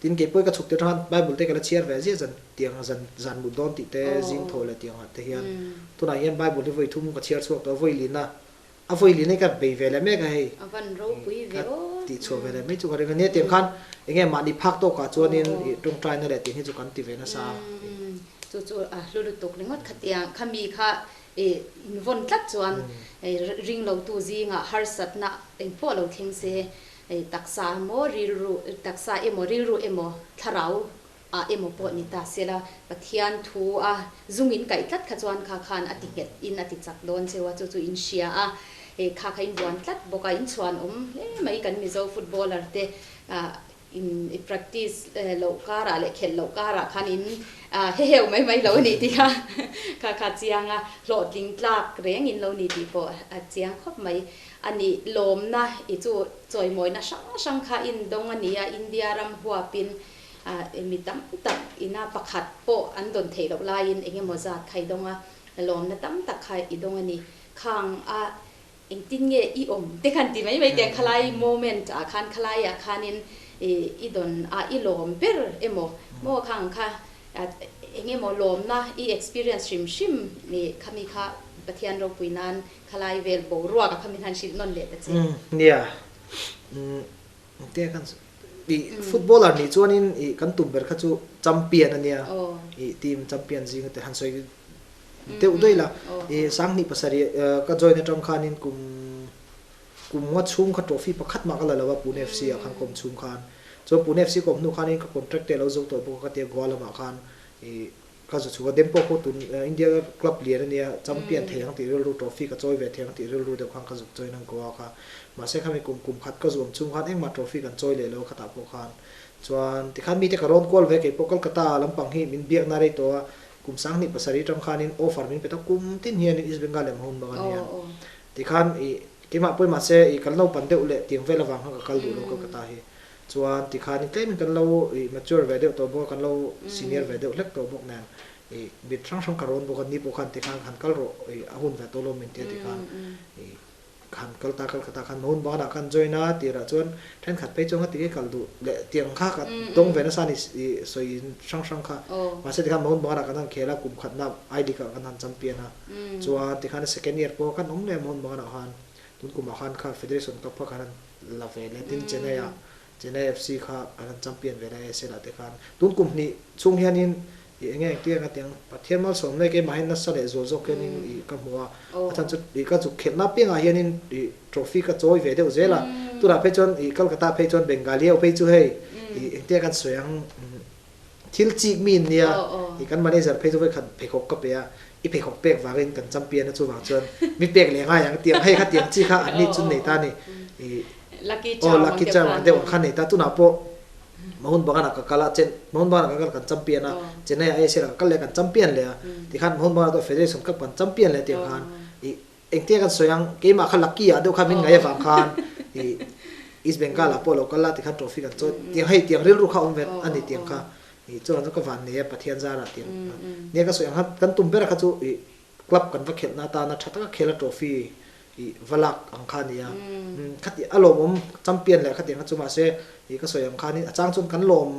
tin kei pawh ka chhuk te atang Bible te ka la chhiar ve ziah zan tiang zan zan mut dawn tih te zing thaw leh tiang angah te hian tunah hian Bible hi vawi thum ka chhiar chhuak tawh a vawi lin a a vawi lin hi ka bei ve leh mek a hei ka tih chhuah ve leh mai chu ka ring a nia tiang khan eng nge mahni phak tawkah chuanin ih tawngtaina leh tiang hi chu kan ti ve nasa a. Chu chu a hlu lutuk ringawt khatiang khami kha I invawn tlat chuan ring lotu zingah harsatna engpawh lo thleng se, taksa emaw rilru, taksa emaw rilru emaw thlarau ah emaw pawh ni ta sela, Pathian thu a zung in kaih tlat kha chuan kha khan a ti nghet in a ti chak dawn cheu a, chu chu in hria a, kha kha in vuan tlat bawk a, in chhuan awm hle mai kan Mizo footballer te In i practice loh karah leh khelh loh karah khan in heheu mai mai lo a nih tih kha kha kha chiang a, hlawhtling tlak reng in lo ni tih pawh a chiang khawp mai a ni. Lawmna i chu chawimawina hrang hrang kha in dawng a ni a, India ram huapin mi tam tak ina pakhat pawh an dawn theih loh laiin eng emaw zat kha i dawng a, lawmna tam tak kha i dawng a ni. Khang a Engtin nge i awm te khan ti mai mai teh khalai moment ah khan khalai ah khanin i dawn a i lawm ber emaw maw khang kha eng emaw lawmna i experience hrim hrim i khami kha Pathian ropui nan khalai vel boruak a khami han hrilh nawn leh ta che. Nia engtin nge khan i footballer nih chuanin i kan tum ber kha chu champion ania i team champion zinga te han sawi deuh daih la. I 2007 ka join atang khanin kum kum nga chhung kha trophy pakhat mah ka la lo a Pune FC ah khan ka awm chhung khan. Chuan Pune FC ka awm hnu khanin ka contract te a lo zo tawh bawk a ka tia Goa lamah khan i ka zu chhuk a. Dempo pawh tun India club lian a nia champion thei ang tih rilru trophy ka chawi ve thei ang tih rilru deuh khan ka zuk join a Goa kha. Mahse khami kum kum khat ka zu awm chhung khan engmah trophy kan chawi leh lo a khatah pawh khan. Chuan tikhan mite ka rawn kual ve kei pawh Kolkata lampang hi min biakna rei tawh a. Kum 2007 tang khanin offer min pe ta kum tin hianin East Bengal leh Mohun Bagan hian tikhan i keimah pawh mahse i kan lo pan deuh leh tiang vel avang khan ka kal duh lo Kolkata hi chuan tikhanin tlemin kan lo i mature ve deuh tawh bawk a kan lo senior ve deuh hlek tawh bawk nen I mit hrang hrang ka rawn bawk a, ni pawh khan tikhan han kal rawh i a hun ve tawh lo min tia tikhan i han kal ta kal khat ah khan hmun banah khan join a tirah chuan thenkhat phei chuan ngati nge kal duh leh tiang kha ka dawng ve nasa ni i sawi hrang hrang kha mahse tikhan hmun banah kan han khel a kum khatna I league ah kan han champion a chuan tikhan second year pawh kan awm leh hmun banah khan tun kumah khan kha federation cup kha kan han la ve leh tin Chennai ah Chennai FC kha an han champion ve lai ASL ah te khan tun kum hnih chhung hianin i enge engtir anga tiang Pathian malsawm leh keimah hian nasa leh zual zawk hianin i ka hmu a, a chhan chu i ka zuk khelhna piangah hianin i trophy ka chawi ve deuh zel a, tunah phei chuan i Kolkata phei chuan Bengali ho phei chu hei i engtia kan sawi ang thil chik mi in nia i kan manager phei chu vawikhat pheikhawk ka pe a, i pheikhawk pek vangin kan champion a chuvang chuan mi pek leh ngai ang tiang hei kha tiang chi kha an ni chu nei ta a ni i Lucky Aw charm ang lucky deuh charm khan ang deuh ang khan nei ta tunah pawh Mohun Bagan ah ka kal a Chen Mohun Bagan ah ka kal kan champion a Chennai ah ASL ah ka kal leh a kan champion leh a tikhan Mohun Bagan ah chuan Federation Cup kan champion leh tiang khan i engtia kan sawi ang keimah kha lucky ah deuh khan min ngaih avang khan i East Bengal ah pawh lo kal a tikhan trophy kan chawi tiang hei tiang rilru kha awm ve a ni tiang kha i chuan chu ka van nei a Pathian zarah tiang nia ka sawi ang khan kan tum ber kha chu i club kan va khelhna atana tha taka khel a trophy i va lak ang kha a ni a, khati a lawmawm champion leh khatiang kha chu mahse i ka sawi ang khanin a chang chuan kan lawm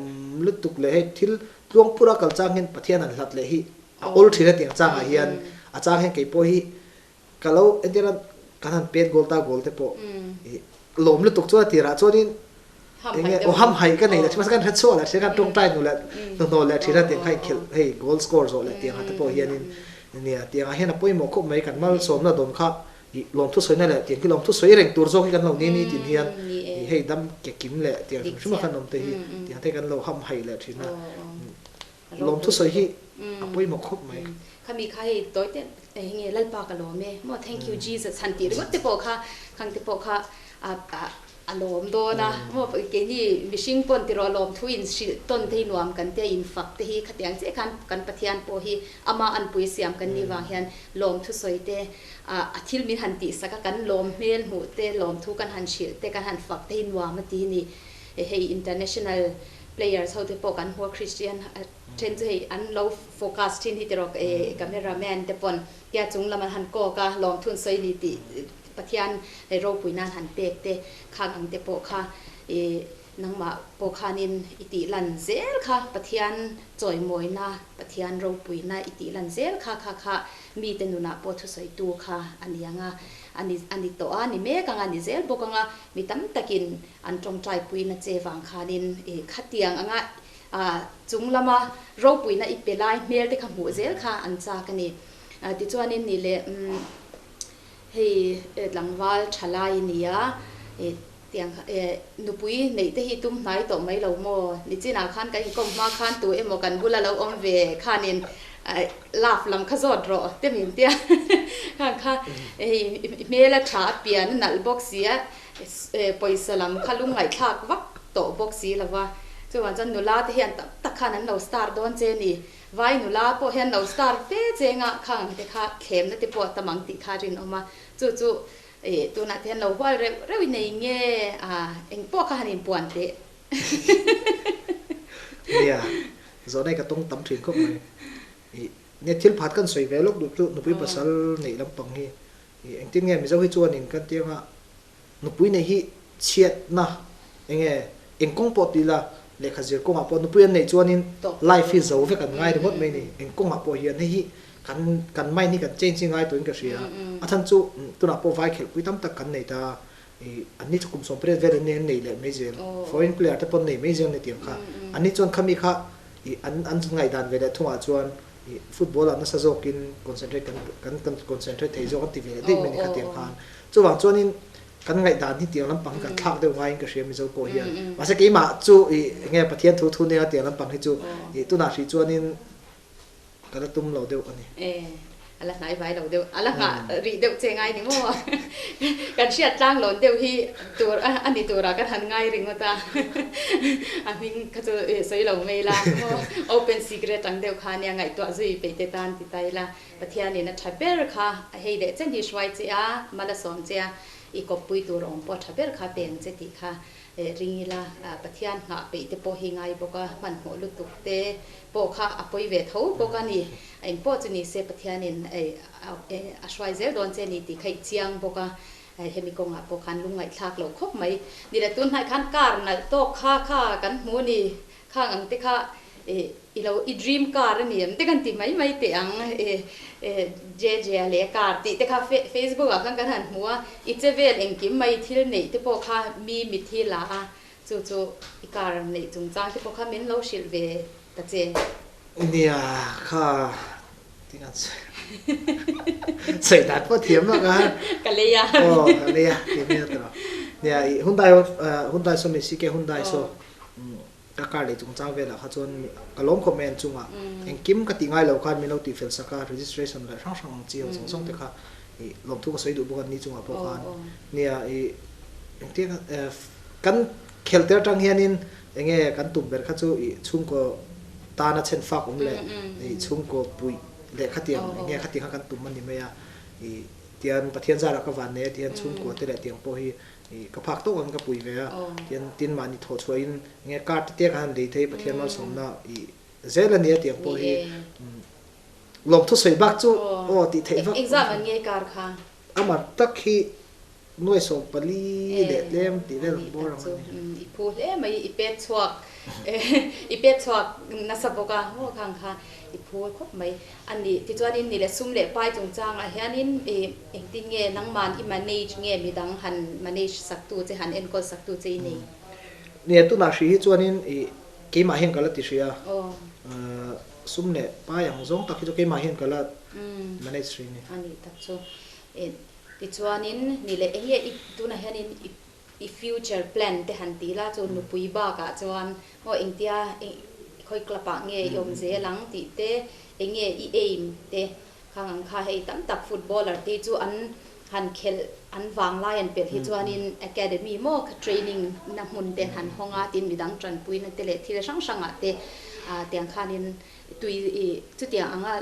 lutuk leh hei thil tluangpura kal chang hian Pathian han hlat leh hi a awl thin a tiang changah hian a chang hian keipawh hi ka lo entir a kan han pet goal ta goal te pawh i lawm lutuk chuan a tirah chuanin enge aw hamhaih ka nei leh thin mahse kan hre chhuah leh thin a kan tawngtai hnu leh hnuhnawh leh thin a tiang kha inkhelh hei goal score zawh leh tiang ah te pawh hianin nia tiang ah hian a pawimawh khawp mai kan malsawmna dawn kha ih lawmthu sawina leh tiang khi lawmthu sawi reng tur zawk hi kan lo ni ni tin hian ih hei dam ke kim leh tiang hrim hrim a khan awm te hi tiang te kan lo hamhaih leh thin a lawmthu sawi hi a pawimawh khawp mai. Khami kha hei tawi te hei nge Lalpa ka lawm e maw thank you Jesus han tih ringawt te pawh kha khang te pawh kha a lawm dawn a maw keini mihring pawn tiraw lawm thu in hrilh tawn te hi nuam kan tia in fak te hi khatiang chiah khan kan Pathian pawh hi ama anpui siam kan nih vang hian lawm thu sawi te a thil min han tih sak a kan lawm hmel hmuh te lawm thu kan han hrilh te kan han fak te hi nuam a ti ni hei international Players ho te pawh kan hmu a Christian then chu hei an lo focus thin hi tiraw camera man te pawn tia chung lam an han kawk a lawmthun sawi ni tih Pathian hei ropui nan han pek te khang ang te pawh kha i nangmah pawh khanin i tih lan zel kha Pathian chawimawina Pathian ropuina i tih lan zel kha kha kha mite nunah pawh thusawitu kha a ni ang a a ni a ni tawh a ni mek ang a ni zel bawk ang a mi tam takin An tawngtaipuina che vang khanin i khatiang anga chung lama ropuina i pe lai hmel te kha hmuh zel kha an chak a ni. Tichuanin ni leh hei tlangval tha lai i ni a, tiang nupui neih te hi tum hnai tawh mai lo maw? Nichinah khan kan inkawm hma khan tu emaw kan bula lo awm ve khanin love lam kha zawt rawh te min tia khan kha hei hmel a tha a pian a nalh bawk si a, Pawisa lam kha lungngaihthlak vak tawh bawk si lo va, chuvang chuan nula te hian tam tak khan an lo star dawn che ni. Vai nula pawh hian lo star fe che nga khang ang te kha thlemna te pawh a tam ang tih kha a rinawm a, chu chu tunah te hian lo hual reuh reuh i nei nge a, eng pawh kha han inpuan teh. Nia, zawhna hi ka tawng tam thin khawp mai. Nia thil phat kan sawi ve lawk duh chu nupui pasal neih lampang hi I engtin nge Mizo hi chuanin kan ti anga nupui neih hi chhiatna enge eng kawng pawh ti ila lehkha zir kawngah pawh nupui an neih chuanin life hi zo vek an ngai ringawt mai ni eng kawngah pawh hian hei hi kan kan mind hi kan change hi ngai turin ka hria a chhan chu tunah pawh vai khelhpui tam tak kan nei ta i an ni chu kum 18 vel an nei an nei leh mai zel foreign player te pawh an nei mai zel an ni tiang kha an ni chuan khami kha i an an ngaihdan ve leh thungah chuan I football ah nasa zawkin concentrate kan kan kan concentrate thei zawk an ti ve leh daih mai ni kha tiang khan. Chuvang chuanin kan ngaihdan hi tiang lampang hi kan thlak deuh ngaiin ka hria Mizo pawh hian. Mahse keimah chu i enge Pathian thu thu nia tiang lampang hi chu i tunah hrih chuanin ka la tum lo deuh a ni. A la hnai vai lo deuh, a la nghah rih deuh che ngai ni maw? Kan hriat tlang lawn deuh hi tur a ni turah kan han ngai ringawt a, a hming kha chu sawi lo mai ila maw? Open secret ang deuh kha nia ngaihtuah zui peih te tan ti ta ila, Pathianin a tha ber kha a hei leh chen hi hruai che a, mal a sawm che a, i kawppui tur awm pawh a tha ber kha peng che tih kha. Ring ila, Pathian nghah peih te pawh hi ngai bawk a, hmanhmawh lutuk te pawh kha a pawi ve tho bawk a ni. Engpawh chu ni se Pathianin a hruai zel dawn che ni tih kha i chiang bawk a, hemi kawngah pawh khan lungngaihthlak loh khawp mai. Ni le, tun hnai khan car nalh tawk kha kha kan hmu ni, Khang ang te kha i lo i dream car a ni em te kan ti mai mai teh ang JJ a leh car tih te kha Facebook ah khan kan han hmu a, i che vel engkim mai thil neih te pawh kha mi mithi la a, chu chu i car neih chungchang te pawh kha min lo hrilh ve ta che. Nia kha ti kan sawi sawi dan pawh thiam vak a. Ka lei a. Aw ka lei a ti mai a tawh. Nia i Hyundai Hyundai saw mi CK Hyundai saw. Ka car lei chungchang velah kha chuan ka lawm khawp mai an chungah engkim ka tih ngai lo khan min lo tihfel sak a, registration leh hrang hrang ang chi ho zawng zawng te kha ih lawmthu ka sawi duh bawk a ni chungah pawh khan nia ih engtin kan khel tel atang hianin enge kan tum ber kha chu ih chhungkaw tana chhen fak awm leh ih chhungkaw puih leh khatiang enge khatiang kha kan tum a ni mai a ih tian Pathian zarah ka van nei a tihian chhungkua te leh tiang pawh hi I ka phak tawk ang ka pui ve a, tian tin mahni thawh chhuah in enge card te te ka han lei thei Pathian malsawmna i zel a nia tiang pawh hi lawmthu sawi bak chu aw tih theih vak. Exam an ngei kar kha. Amah tak hi nuai 14 leh tlem tih vel ang bawr ang a ni. I phu hle mai i pek chhuak i pek chhuak nasa bawk a maw khang kha i phu khawp mai. A ni, tichuanin ni leh sum leh pai chungchangah hianin engtin nge nangman i manage nge midang han manage saktu che, han enkawl saktu che i nei? Nia, tunah hrih hi chuanin i keimah hian ka la ti hrih a, sum leh pai ang zawng tak hi chu keimah hian ka la manage hrih a ni. A nih tak chu. Tichuanin ni leh eng nge i tunah hianin i i future plan te han ti la chu nupui bakah chuan maw engtia khawi club ah nge i awm zel ang tih te eng nge i aim te khang ang kha hei tam tak footballer te chu an han khelh an vang lai an pelh hi chuanin academy maw kha training na hmun te an han hawng a tin midang tanpuina te leh thil hrang hrang ah te tiang khanin tui chutiang anga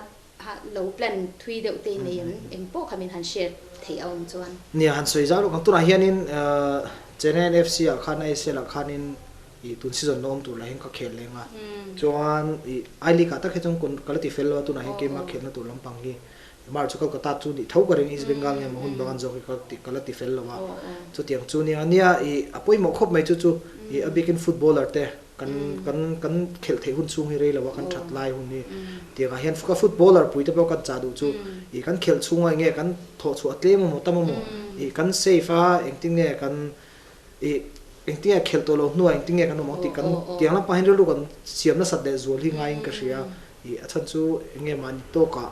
Lo plan thui deuh te nei em? Eng pawh kha min han share theih a awm chuan. Nia, han sawi zau lawk ang. Tunah hianin Chennai FC ah khan ASL ah khanin ih tun season la awm tur lah hian ka khel leng a. Chuan ih I League ah tak hi chuan ka la ti fel lo a, tunah hian keimah khelna tur lampang hi March chu Kolkata chu nih tho ka ring East Bengal nge maw hun bang an zawk hi ka la ti fel lo a. Chutiang chu nia, nia ih a pawimawh khawp mai chu chu ih a bikin footballer te Kan kan kan khelh theih hun chhung hi rei lo a, kan that lai hun hi. Tiangah hian ka footballer pui te pawh kan chah duh chu ih kan khelh chhunga eng nge kan thawh chhuah tlem emaw tam emaw ih kan safe a engtin nge kan ih engtin nge khelh tawh lo hnuah engtin nge kan awm ang tih kan tiang lampang hian rilru kan siam nasat leh zual hi ngaiin ka hria. Ih a chhan chu eng nge mahni tawkah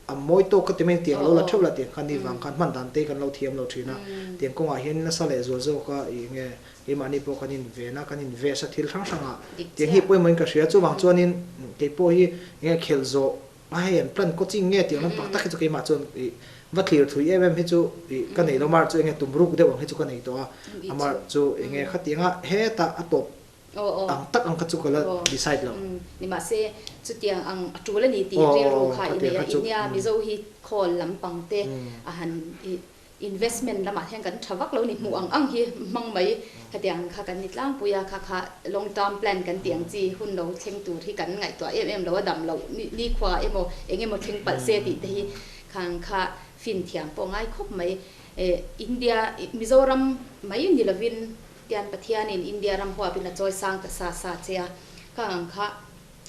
A mawi tawk ka ti mai tiang lo la theuh la tiang khan ni vang khan hman dan te kan lo thiam lo thin a, tiang kawngah hian nasa leh zual zawk a ih nge keimahni pawh kan in ven a, kan in vest a thil hrang hrang ah tiang hi pawimawh in ka hria chuvang chuanin kei pawh hi enge khelh zawh a hei an plan coaching nge tiang lampang tak hi chu keimah chuan ih va thlir thui em em hi chu ih ka nei lo mar chu enge tum ruk deuh ang hi chu ka nei tawh a, amah chu enge khatianga hetah a tawp Ang tak ang kha chu ka la decide lo. Nimahse, chutiang ang a tul a ni tih rilru kha i nei a, India Mizo hi khawl lampang te a han investment lamah hian kan tha vak lo ni, hmuh ang ang hi hmang mai khatiang kha kan ni tlangpui a, kha kha long term plan kan tih ang chi hun lo thleng tur hi kan ngaihtuah em em lo a, dam loh nikhua emaw eng emaw thleng palh se tih te hi khang kha fin thiam pawh ngai khawp mai. India Mizoram mai ni lovin Tian Pathianin India ram huapin a chawi sang ta sa sa che a, khang ang kha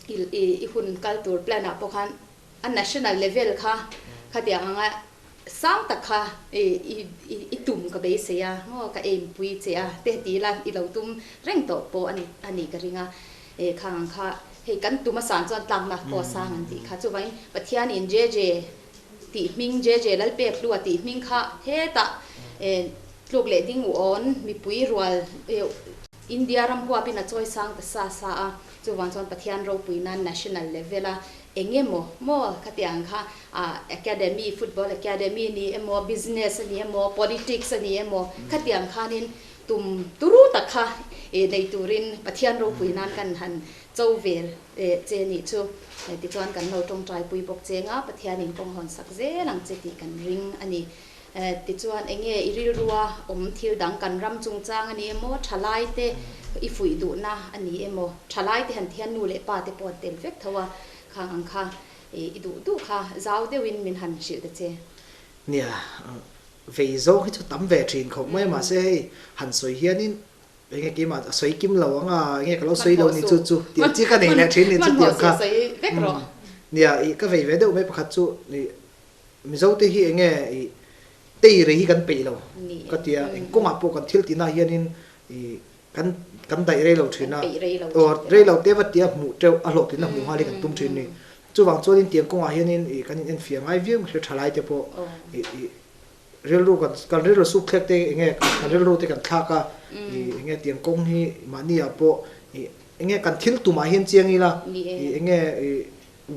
i i hun kal tur plan ah pawh khan a national level kha khatiang anga sang tak kha i i i tum ka beisei a, maw ka aim pui che a te ti ila i lo tum reng tawh pawh a ni a nih ka ring a, e khang ang kha hei kan tum a san chuan tlakna pawh a sang an tih kha chuvangin Pathianin JJ tih hming JJ Lalpek hlua tih hming kha hetah tluk leh ding u awn mipui rual India ram huapin a chawi sang ta sa sa a, chuvang chuan Pathian ropui nan national level a eng emaw maw khatiang kha academy football academy ni emaw business a ni emaw politics a ni emaw khatiang khanin tum turu tak kha nei turin Pathian ropui nan kan han cho vel che nih chu tichuan kan lo tawngtaipui bawk cheng a, Pathianin kawng hawn sak zel ang che tih kan ring a ni. Tichuan enge i rilrua awm thil dang kan ram chungchang a ni emaw, thalaite i fuih duhna a ni emaw, thalaite han ti hian nu leh pa te pawh an tel vek tho a, khang ang kha i duh duh kha zau deuhin min han hrilh ta che. Nia, vei zawng hi chu tam ve thin khawp mai a, mahse hei han sawi hianin enge keimah a sawi kim lo ang a, enge ka lo sawi lo ni chu chu tih ang chi ka nei leh thin ni chu tiang kha. Nia, i ka vei ve deuh mai pakhat chu i Mizo te hi enge i tei rei hi kan peih lo ka tia, eng kawngah pawh kan thil tihna hianin i kan kan daih rei lo thin a, aw rei lo te va tia hmuh teuh a hlawhtlinna hmuh nghal hi kan tum thin ni. Chuvang chuanin tiang kawngah hianin i kan in enfiah ngai viau hre thalai te pawh i i rilru kan kan rilru suk thlek te enge kan rilru te kan thlak a i enge tiang kawng hi mahni ah pawh i enge kan thil tumah hian chiang ila i enge i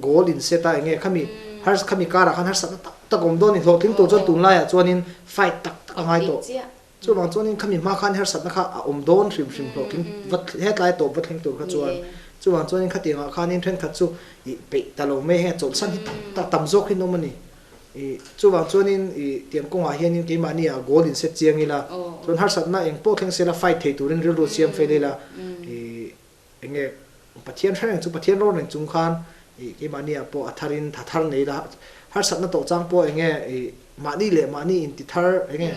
goal in set a enge khami har khami karah khan harsatna tak tak awm dawn ni hlawhtling tur chuan tunlaiah chuanin fight tak tak a ngai tawh. Chuvang chuanin khami hma khan harsatna kha a awm dawn hrim hrim hlawhtling va hetlai tawp va thleng tur kha chuan chuvang chuanin khatiangah khanin thenkhat chu ih peih ta lo mai heng chawlhsan hi tam tak tam zawk hi an awm a ni. Ih chuvang chuanin ih tiang kawngah hianin keimahni ah goal in set chiang ila chuan harsatna eng pawh thleng sela fight thei turin rilru siam fel ila ih enge Pathian hre reng chu Pathian rawn reng chung khan ih keimahni ah pawh a thar in tha thar nei la harsatna tawh chang pawh enge ih mahni leh mahni in ti thar enge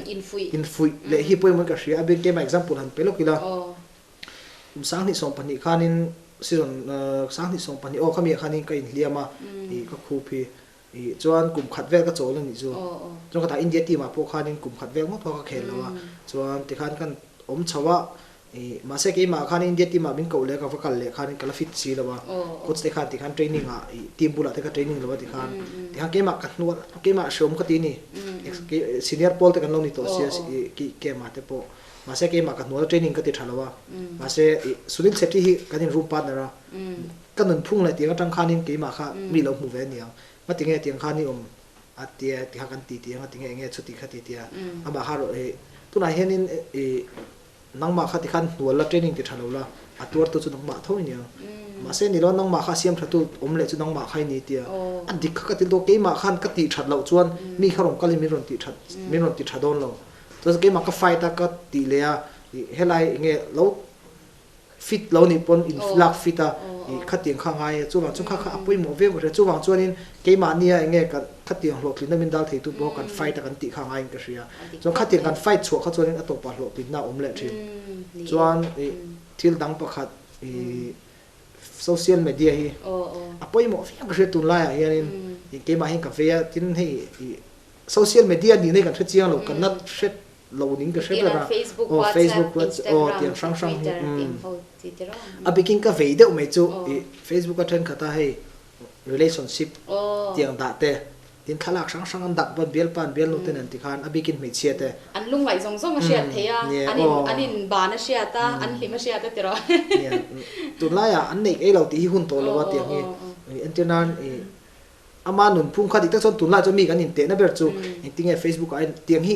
infuih leh hi pawimawh in ka hria a bik keimah example han pe lawk ila kum 2020 khanin season 2020 aw khami ah khanin ka inhliam a ih ka khup hi ih chuan kum khat vel ka chawl a nih chu chuan ka tah India team ah pawh khanin kum khat vel ngawt pawh ka khel lo a chuan tikhan kan awm chho a Ih, mahse keimah khan India team ah min koh leh ka va kal leh khan ka la fit si lo a, coach te khan tikhan training ah ih team bulah te ka training lo a tikhan, tikhan keimah ka hnual keimah hreawm ka ti a ni, senior pawl te kan lo ni tawh sia ih kih camp ah te pawh, mahse keimah ka hnual training ka ti tha lo a, mahse ih Sunil Chhetri hi kan in room partner a, ka nunphung leh tiang atang khanin keimah kha mi lo hmu ve aniang, ngatinge tiang khan i awm a tia tikhan kan ti ti a ngatinge enge chuti kha ti tia, amah kha erawh ih tunah hianin ih. Nangmah kha tikhan hnual la training ti tha lo la, a tuartu chu nangmah tho i nia. Mahse ni lo nangmah kha siam thatu awm leh chu nangmah kha i ni tia. A dik kha ka ti lo, keimah khan ka tih that loh chuan mi kha rawn kalin min rawn tih that min rawn ti tha dawn lo. Chuan keimah ka fight a ka tih leh a, ih helai enge lo fit lo nih pawn in lak fit a, ih khatiang kha a ngai a, chuvang chuan kha kha a pawimawh viau ka hria. Chuvang chuanin keimahnia enge kan khatiang hlawhtlinna min dal theitu pawh kan fight a kan tih kha a ngaiin ka hria. Chuan khatiang kan fight chhuah kha chuanin a tawpah hlawhtlinna a awm leh thin. Chuan ih thil dang pakhat ih social media hi a pawimawh viau ka hria tunlaiah hianin ih keimah hian ka vei a, tin hei ih social media nihna hi kan hre chiang lo, kan la hre lo ning ka hre ber a, aw Facebook, WhatsApp aw tiang hrang hrang hi umm a bikin ka vei deuh mai chu ih Facebook a thenkhat a hei relationship tiang dah te tin thlalak hrang hrang an dak pawn bialpa an bialnu te nen tikhan a bikin hmeichhia te. An lungngaih zawng zawng a hriat thei a, an in an in ban a hriat a, an hlim a hriat a tiraw. Nia, tunlaiah an neih ei lo tih hi hun tawh lo a tiang hi entir nan ih ama nunphung kha dik tak chuan tunlaiah chuan mi kan intehna ber chu engtinge Facebook ah tiang hi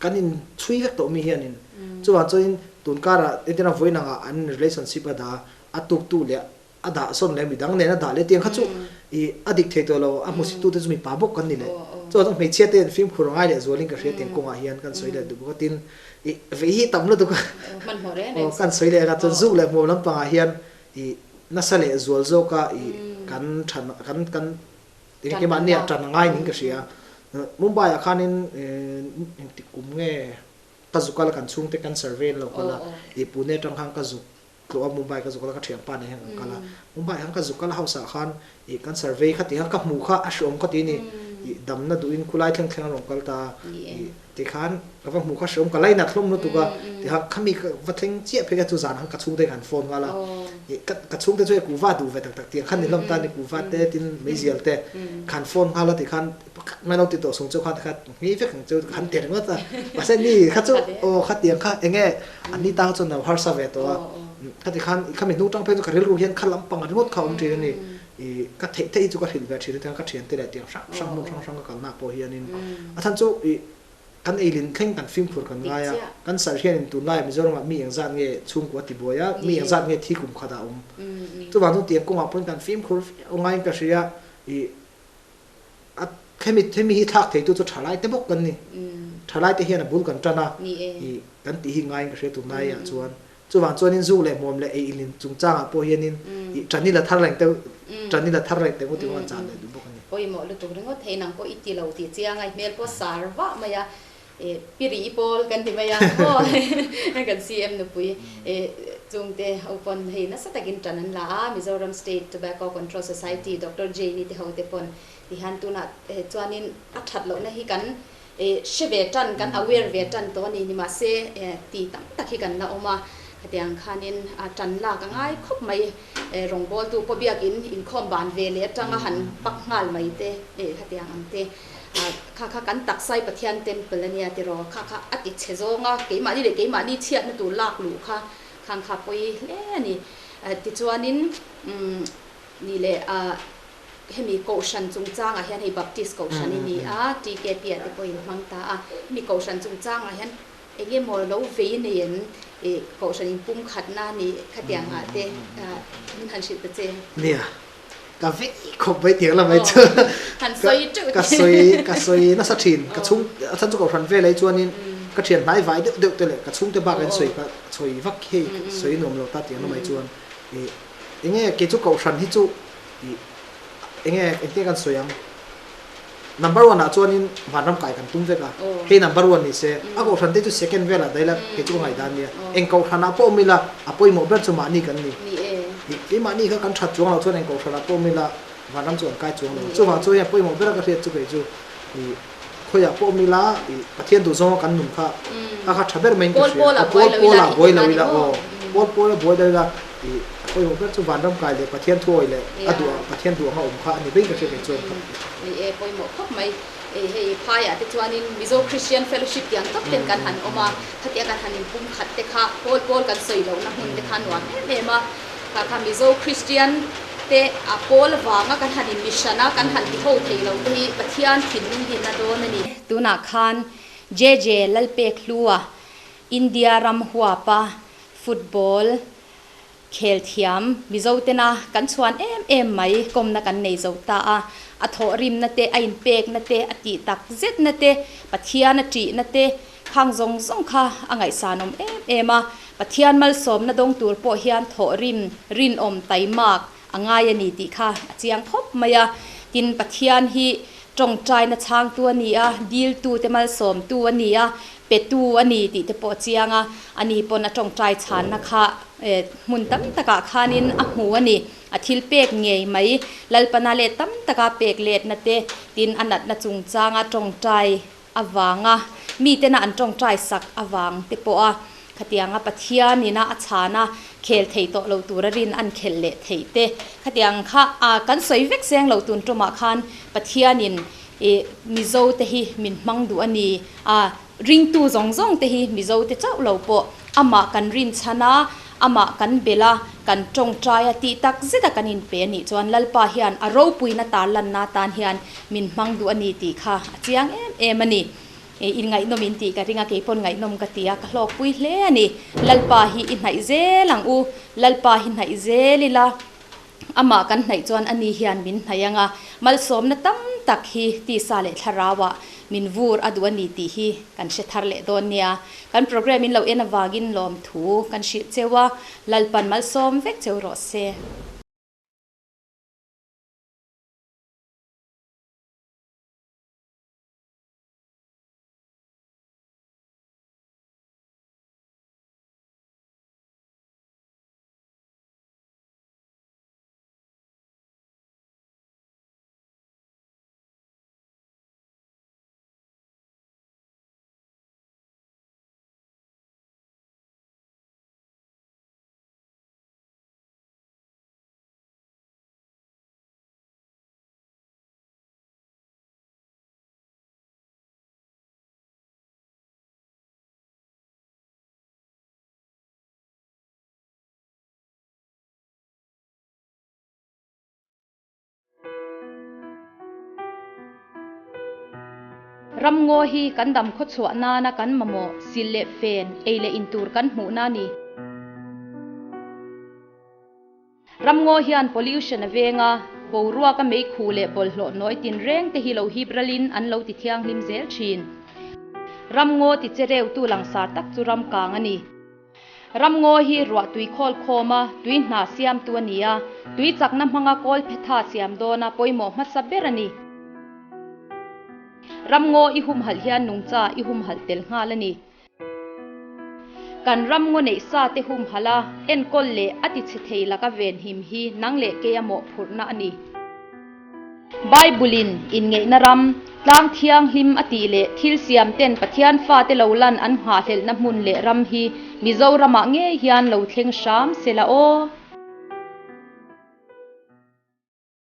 kan in chhui vek tawh mi hianin chuvang chuanin tunkarah entirna vawiin angah an relationship a dah a tuktu leh a dah sawn leh midang nen a dah leh tiang kha chu ih a dik thei tawh lo a hmusit tute chu mipa bawk kan ni leh chuan chuan hmeichhia te an fimkhur a ngai leh zualin ka hria tiang kawngah hian kan sawi leh duh bawk a tin ih vei hi tam lutuk a aw kan sawi leh a chuan zuk leh hmuam lampangah hian ih nasa leh zual zawk a ih kan than kan kan eng keimah nia tan a ngai niin ka hria Mumbai ah khanin engtik kum nge ka zuk a la kan chhungte kan survey an lo kal a ih Pune atang khan ka zuk Tlawh a Mumbai ka zuk a ka thianpa nen hian kan kal a, Mumbai ah khan ka zuk kal a house ah khan ih kan survey kha tih khan ka hmuh kha a hreawm ka ti ni, ih damna duhin khulai thleng thleng a rawn kal ta a, ih ti khan ka va hmuh kha hreawm ka lainat hlawm lutuk a, ti khan khami ka va thleng chiah phei kha chu zan khan ka chhungte khan phone nghal a, ih ka ka chhungte chu hei kuhva duh ve tak tak tiang khan ni hlawm ta ni kuhva te tin meizial te khan phone nghal a ti khan pakhat mai lo ti tawh sung chu khan ti khan ngei vek ang chu khan ti ringawt a, mahse ni kha chu aw khatiang kha eng nge An ni tang chuan a harsa ve tawh a, khati khan khami hnu tang phei chu ka rilru hian kha lampang ringawt kha a awm thin a ni. Ih ka theih theih hi chu ka hrilh ve thin a tiang ka thiante leh tiang hrang hrang hmun hrang hrang ka kalna pawh hianin a chhan chu ih kan eilin thleng kan fimkhur kan ngai a, kan sar hianin tunlaiah Mizoramah mi engzat nge chhungkua ti buai a, mi engzat nge thi kum khatah a awm. Chuvang chuan tiang kawngah pawhin kan fimkhur viau ngaiin ka hria ih a hemi hemi hi thlak theitu chu tha lai te bawk kan ni. thalai te hian a bul kan tan a, i kan tih hi ngaiin ka hria tunlai ah chuan. Chuvang chuanin zu leh hmuam leh ei ilin chungchangah pawh hianin i tan i la thar reng teuh, tan i la thar reng teh ngawt tih kha chan leh duh bawk a ni. Pawimawh lutuk ringawt thei nang pawh i ti lo tih chiang a, i hmel pawh sar vah mai a, pi ri i pawl kan ti mai a maw kan CM nupui chungte ho pawn hei nasa takin tan an la a, Mizoram State Tobacco Control Society Doctor Jane-i te ho te pawn tihian tunah chuanin a that lohna hi kan hre ve tan, kan aware ve tan tawh a ni. Nimahse, ti tam tak hi kan la awm a, hetiang khanin tan lak a ngai khawp mai. Rawngbawltu pawh biakin inkhawm ban ve leh atanga han pak nghal mai te, hetiang ang te. Kha kha kan taksai Pathian temple a nia tiraw, kha kha a ti chhe zawng a, keimahni leh keimahni chhiatna tur lak luh kha khang kha pawi hle a ni. Tichuanin, ni leh Hemi Kohhran chungchangah hian hei Baptist Kohhran i ni a, TKP ah te pawh in hmang ta a. Hemi Kohhran chungchangah hian eng emaw lo vei nei em? Ih Kohhran in pumkhatna ni khatiang ah te min han hrilh ta che. Nia, ka vei khawp mai tiang lamai chu. Han sawi teuh te. Ka sawi ka sawi nasa thin. Ka chhung a chhan chu Kohhran vel ai chuanin ka thian hnai vai deuh deuh te leh ka chhungte bak in sawi ka sawi vak hei sawi nuam lo ta tiang lamai chuan ih enge kei chu Kohhran hi chu Ih, enge engtin kan sawi ang? Number one ah chuanin vanram kai kan tum vek a, hei number one ni se, a kohhran te chu second velah daih la kei chu ka ngaihdan nia. Eng kohhran ah pawh awm ila a pawimawh ber chu mahni kan ni. Ih, keimahni kha kan that chuang loh chuan eng kohhran ah pawh awm ila vanram chu kan kai chuang lo. Chuvang chuan hei a pawimawh ber a ka hriat chu kei chu ih, khawiah pawh awm ila ih, Pathian duhzawng a kan nun kha kha kha tha ber maiin ka hria. A pawl pawl ah buai lo ila aw, pawl pawl ah buai lo ila ih, a pawimawh ber chu vanram kai leh Pathian thuawi leh a duh ang Pathian duh anga awm kha a ni ber ka hria kei chuan ka ti. Ni e, pawimawh khawp mai. Hei phaiah te chuanin Mizo Christian Fellowship tiang tak ten kan han awm a, khatia kan han inpum khat te kha pawl pawl kan sawi lohna hmun te kha nuam em em a. Kha kha Mizo Christian te a pawl vanga kan han in mission a, kan han ti ho thei lo te hi Pathian thinlung hi na dawn a ni. Tunah khan JJ Lalpekhlua India ram huapa football khel thiam Mizo tena kan chhuan em em mai kawmna kan nei zo ta a, a thawhrimna te, a inpekna te, a tih tak zetna te, Pathian a ṭihna te, Khang zawng zawng kha a ngaihsanawm em em a, Pathian malsawmna dawng tur pawh hian thawhrim, rinawm, taimak a ngai a ni tih kha a chiang khawp mai a. Tin, Pathian hi tawngtaina chhangtu a ni a, diltute malsawmtu a ni a, petu a ni tih te pawh a chiang a, ani pawn a tawngtai chhanna kha hmun tam takah khanin a hmu a ni. A thil pek ngei mai, Lalpana leh tam taka pek letna te, tin a natna chungchanga tawngtai avanga mitena an tawngtai sak avang te pawh a khatianga Pathian ina a chhan a khel thei tawh lo tura rin an khelh leh theih te khatiang kha a kan sawi vek seng lo tun tumah khan Pathianin ih Mizo te hi min hmang duh a ni a ringtu zawng zawng te hi Mizo te chauh lo pawh amah kan rin chhan a Amah kan belh a, kan tawngtai a tih tak zet a kan inpe a nih chuan Lalpa hian a ropuina tar lanna atan hian min hmang duh a ni tih kha a chiang em em a ni. Inngaihnawm in tih ka ring a, kei pawn ngaihnawm ka ti a, ka hlawkpui hle a ni. Lalpa hi i hnaih zel ang u, Lalpa hi hnaih zel ila. Amah kan hnaih chuan ani hian min hnaih ang a, malsawmna tam tak hi tisa leh thlarauah min vur a duh a ni tih hi kan hre thar leh dawn nia. Kan programme in lo en avangin lawmthu kan hrilh cheu a, Lalpan malsawm vek cheu rawh se. Ramngaw hi kan dam khawchhuah nana kan mamawh sil leh fen, ei leh in tur kan hmuhna a ni. Ramngaw hian pollution a veng a, boruaka meikhu leh bawlhhlawh nawi tinreng te hi lo hip ralin an lo ti thianghlim zel thin. Ramngaw ti che reutu langsar tak chu ram kang a ni. Ramngaw hi ruah tui khawl khawm a, tui hna siamtu a ni a, tui chakna hmanga kawl phetha siam dawna pawimawh hmasa ber a ni. Ramngaw i humhalh hian nungcha i humhalh tel nghal a ni. Kan ramngaw neih sa te humhalh a, enkawl leh a ti chhe thei laka venhim hi nang leh keia mawhphurhna a ni. Bible-in inngeihna ram, tlang thianghlim a tih leh thil siam ten Pathian fate lo lan an nghahhlelhna hmun leh ram hi Mizoramah ngei hian lo thleng hram se la aw.